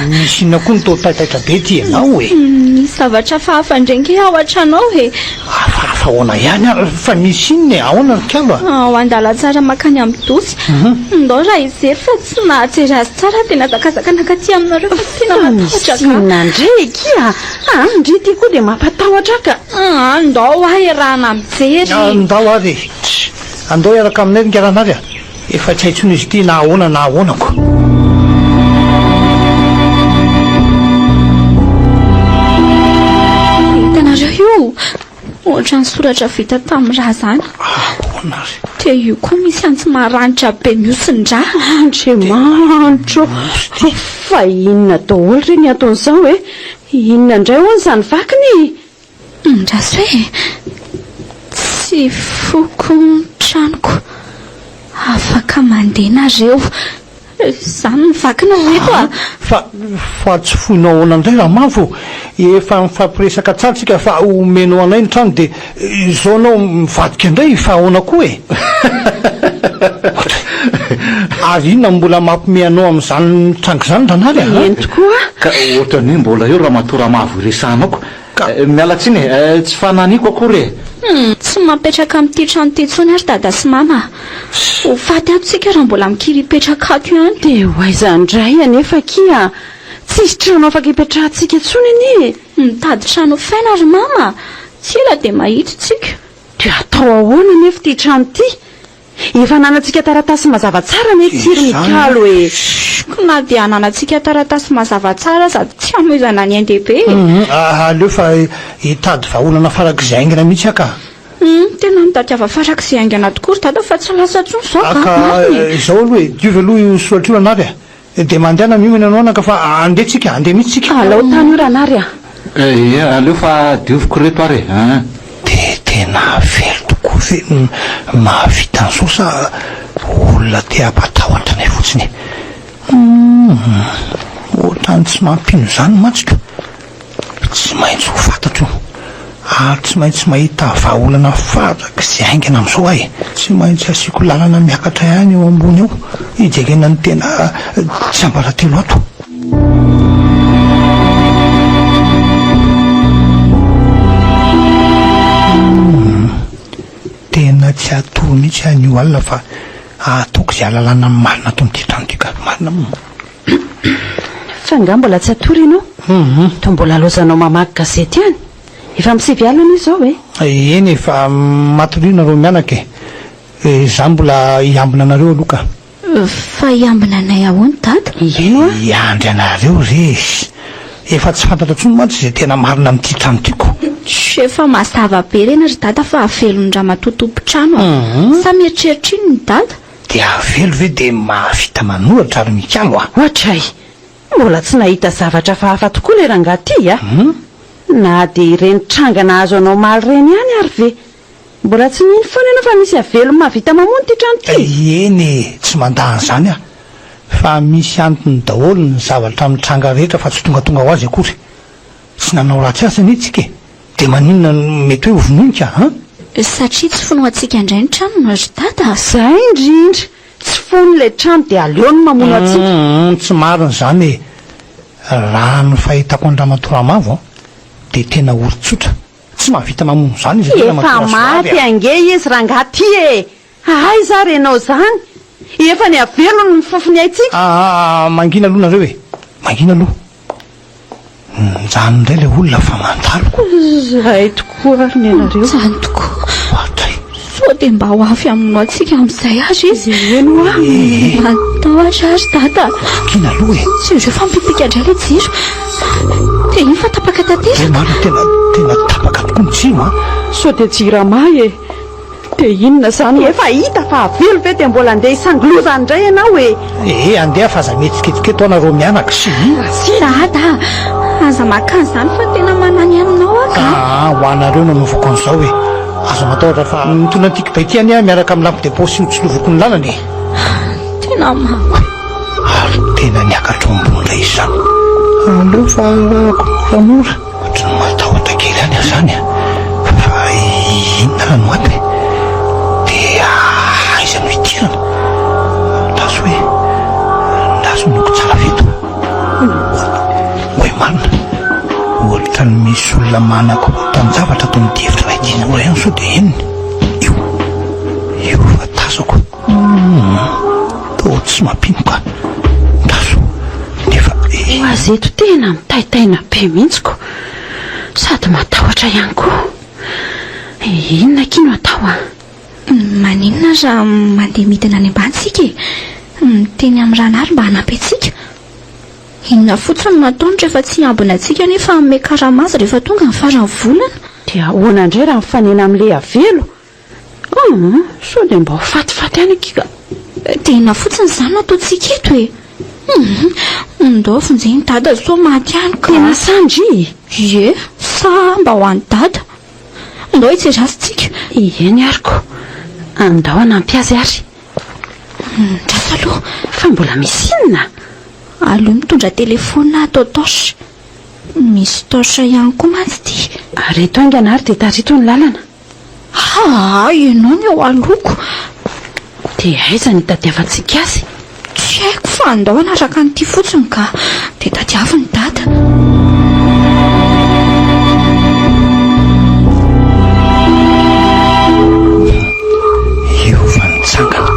misy inona koa no toa taitaitra be ity ianao e? Misy zavatra hafahafa indray nge ao an-trano ao e! Hafahafa ahoana ihany ary? Fa misy inona e? Ahoana ry Kalo a? Ao an-dalantsara mankany amin'ny dosy. Ndao raha hijery fa tsy nahajery azy tsara aho dia nihazakazaka nankaty aminareo fa tena Fa matahotra misy ka. inona indray akia a? Ndry ity koa dia mampatahotra ahy ka. Aa, ndao aho iarahana mijery. Ndao ary e! Andao hiaraka aminay ry Ngaranary a! Efa tsy hay intsony izy ity na ahoana na ahoana ko. Hitanareo io? Ohatran'ny soratra vita tamin'ny rà izany. Ahoana ary? Dia io koa misy antsy maranitra be mihosin-drà. Andriamanitro ô! Fa inona daholo re ny anton'izao e? Inona indray hono izany vakiny e? Andraso e! Tsy foko ny tranoko. Afaka mandeha nareo. Izany no vakina ry reto a! Fa, fa tsy foinao ahoana indray Ramavo? Efa nifampiresaka tsara tsika fa omenao anay ny trano dia izao anao mivadika indray fa ahoana koa e? Ary inona no mbola mampime anao amin'izany tranga izany Ranary a? Eny tokoa. Ka ohatran'ny hoe mbola eo Ramatoa Ramavo iresahanao ko. Ka. Miala tsiny e, tsy fanahiniako akory e. Hum, tsy mampetraka amin'ity trano ity intsony ary dada sy mama a. Ho faty ato tsika raha mbola mikiry hipetraka ato ihany. Dia ho aiza indray anefa akia? Tsisy trano afaka hipetrahantsika intsony anie e. Mitady trano hofaina ry mama a. Tsy ela dia mahita tsika. Dia atao ahoana anefa ity trano ity? Efa ananantsika taratasy mazava tsara anie ity ry Mikalo e! Ko na dia ananantsika taratasy mazava tsara aza tsy hamoizana ny ain-dehibe e! Hum, aleo fa hitady vahaolana farak'izay haingana mihitsy aho ka! Hum, tena mitadiava farak'izay haingana tokoa ry dada fa tsy lasa intsony izao ka! Ka Marina e! izao aloha e, diovy aloha io soratra io Ranary a! Dia mandehana miomana ianao anaka fa andeha tsika, andeha mihitsy tsika. Alao tany io Ranary a! Ia, aleo fa dioviko ireto ary e! An! Dia tena velo tokoa ve no mahavita an'izao sa olona te hampatahotra anay fotsiny e? Humm, ohatran'ny tsy mampino izany mantsy ko! Tsy maintsy ho fantatro io, ary tsy maintsy mahita vahaolana farak'izay haingana amin'izao aho e! Tsy maintsy asiako lalana miakatra ihany eo ambony eo hijerena ny tena tsiambaratelo ato. Humm, tena tsy hatory mihitsy aho anio alina fa ataoko izay hahalalana ny marina ato amin'ity trano ity ka. Marina moa. Fa angaha mbola tsy hatory ianao? Toa mbola laozanao mamaky gazety ihany? Efa amin'ny sivy alina anie izao e! Eny e, fa matoria nareo mianaka e! Izaho mbola hiambina anareo aloha ka. Fa hiambina anay ahoana Dada? Eny hoa! Hiandry anareo re e! Efa tsy fantatra intsony mantsy izay tena marina amin'ity trano ity ko! Efa mazava be ireny ry Dada fa velon'ny ramatoa tompon-trano a! Sa mieritreritra inona i Dada? Dia avelo ve dia mahavita manoratra ry Mikalo a! Ohatray! Mbola tsy nahita zavatra hafahafa tokoa ilay rangahy ity a! Na dia ireny tranga nahazo anao omaly ireny ihany ary ve? Mbola tsy mino foana ianao fa misy avelo mahavita mamono ity trano ity? Eny e! Tsy mandà an'izany aho. Fa misy antony daholo ny zavatra mitranga rehetra fa tsy tongatonga ho azy akory. Tsy nanao ratsy azy anie tsika e! Dia maninona no mety hoe ho vonoiny ka an? Satria tsy finoantsika indray ny tranony ry dada a! Izay indrindra! Tsy fony ilay trano dia aleony mamono antsika. Humm tsy marina izany e! Raha ny fahitako an-dRamatoa Ramavo an, dia tena olon-tsotra. Tsy mahavita mamono izany izy ry Efa ramatoa maty Rasoavy a! ange izy rangahy ty e! Aiza ary ianao izany? Efa nihavelony ny fofony haintsika. Aa mangina aloha nareo e! Mangina aloha. Mijanona indray ilay olona fa mandalo. Izay tokoa ary ny anareo. Izany tokoa. Ohatray. Sao dia mba ho avy hamono antsika amin'izay ary izy. Eny hoa. Matahotra ary dada. Mangina aloha e. Jereo fa mipipika indray ilay jiro. Dia iny fa tapaka tanteraka. Eny marina tena tena tapaka tokoa ny jiro an. Sao dia jirama e. Dia inona izany? Efa hita fa avelo ve dia mbola andeha hisangiloza any indray ianao e! Ee, andeha fa aza mihetsiketsika eto anareo mianaka sy i. Dada a! Aza maka an'izany fa tena manany aminao aho ka! Aa, ho anareo no anaovako an'izao e! Aza matahotra fa mitondra an'ity kibay ity anie aho miaraka amin'ny lampe de poche hotsilovako ny lalana e! Tena mamo. Ary tena niakatra ao ambony indray izy izany. Aleo fa arahako moramora. Ohatran'ny matahotra kely ihany aho izany an! Fa inona ary no ato e? Dia aiza no hidirana? Andraso hoe, andraso ny loko tsara fito. Oay marina, ohatran'ny misy olona manakorotan-javatra ato amin'ity efitra iray ity. Mora ihany sao dia henony. Io, io fa tazako. Humm, toa tsy mampino ka. Andraso, nefa eh. Ho azy eto tena mitaitaina be mihitsy ko. Sady matahotra ihany koa. Inona akia no atao an? Maninona raha mandeha midina any ambany isika e? Miteny amin'i Ranary mba hanampy antsika. Inona fotsiny no ataony rehefa tsy hiambina antsika nefa hanome karama azy rehefa tonga ny faran'ny volana? Dia ahoana indray raha mifanena amin'i Leavelo? Humm, sao dia mba ho fatifaty any akia ka. Dia inona fotsiny izany no ataontsika eto e? Humm, ndao vonjeny dada sao maty any ka. Tena sahy ndry e? Ie, sahy mba ho an'i dada. Ndao hijery azy tsika. Eny ary ko. Andao hanampy azy ary. Ndraso aloha. Fa mbola misy inona? Aleo mitondra telefaonina atao torche. Misy torche ihany koa mantsy ity. Areto haingana ary dia tarito ny lalana. Aa, ianao no eo alohako. Dia aiza no hitadiavantsika azy? Tsy haiko fa andao hanaraka an'ity fotsiny ka. Dia tadiavo ny dada. Io fa nitsangana.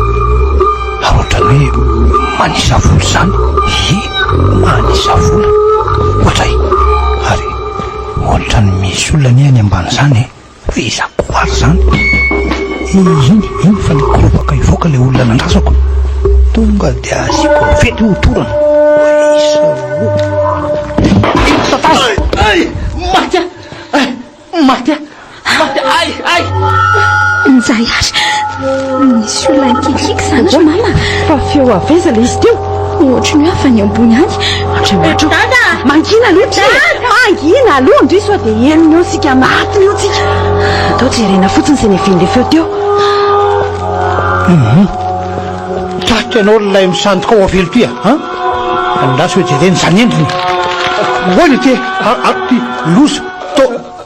Ary ohatran'ny hoe manisa vola izany. Ie, manisa vola. Ohatray. Ary ohatran'ny misy olona anie any ambany izany e. Fa iza koa ary izany? Iny, iny fa nikoropaka hivoaka ilay olona nandrasako. Tonga dia asiako fety io torana. Iza o? Tatazo! Ay! Maty aho! Ay! Maty aho! Maty aho! Ay! Ay! Njay ary! Nisy olona nikikiky izany ry mama. Fa feo avy aiza ilay izy teo? Ohatry ny hoe avy any ambony any. Andriamanitra o! Dada! Mangina aloha ndry e! Dada! Mangina aloha ndry sao dia henony eo isika matiny eo tsika. Atao jerena fotsiny izay niavian'ilay feo teo. Hum. Tratra ianao ry ilay misandoka ho avelo ity a! An? Andraso hoe jerena izany endriny. Hoy ity e! Ary ity loza! To.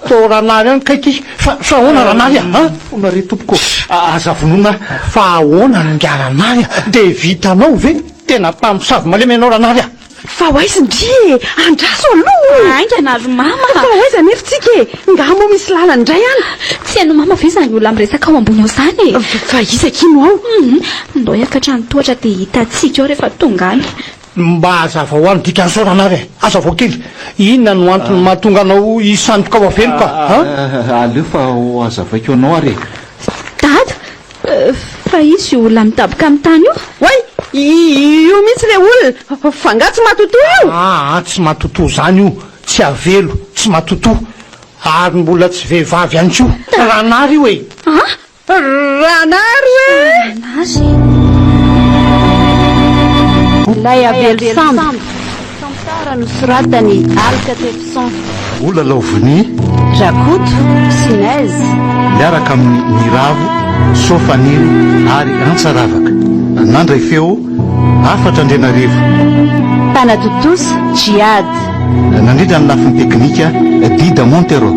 Tô Ranary any kay ty fa fa ahoana Ranary a an? Foana re tompoko aza vonoina aho. Fa ahoana ingahy Ranary a? Dia vitanao ve? Tena mpamosavy malemy ianao Ranary a! Fa ho aiza ndry e? Andraso aloha e! Haingana ry mama a! Fa ho aiza anefa tsika e? Nga moa misy lalana indray any? Tsy hainao mama ve izany olona miresaka ao ambony ao izany e? Fa iza akia no ao? Hum, ndao hiakatra ny tohatra dia hitantsika ao rehefa tonga any. Mba hazavao ahy ny dikan'izao Ranary e! Hazavao kely! Inona no antony mahatonga anao hisandoka ho avelo ka? An? Aleo fa ho hazavaiko anao ary e! Dada! Fa iza io olona midaboka amin'ny tany io? Oay! Io mihitsy ilay olona! Fa angaha tsy matotoa io? Aa, tsy matotoa izany io! Tsy avelo, tsy matotoa! Ary mbola tsy vehivavy ihany koa! Ranary io e! An? Ranary e! Ilay avelo sambo. Tantara nosoratan'i Alka Tefson. Ho lalaovin'i. Rakoto, Sinèse. Miaraka amin'i Niravo, Soafaniry ary Antsaravaka. Nandray feo, Hafatra Andrianarivo. Mpanatontosa, Djihad. Nandrindra ny lafiny teknika, Dida Montero.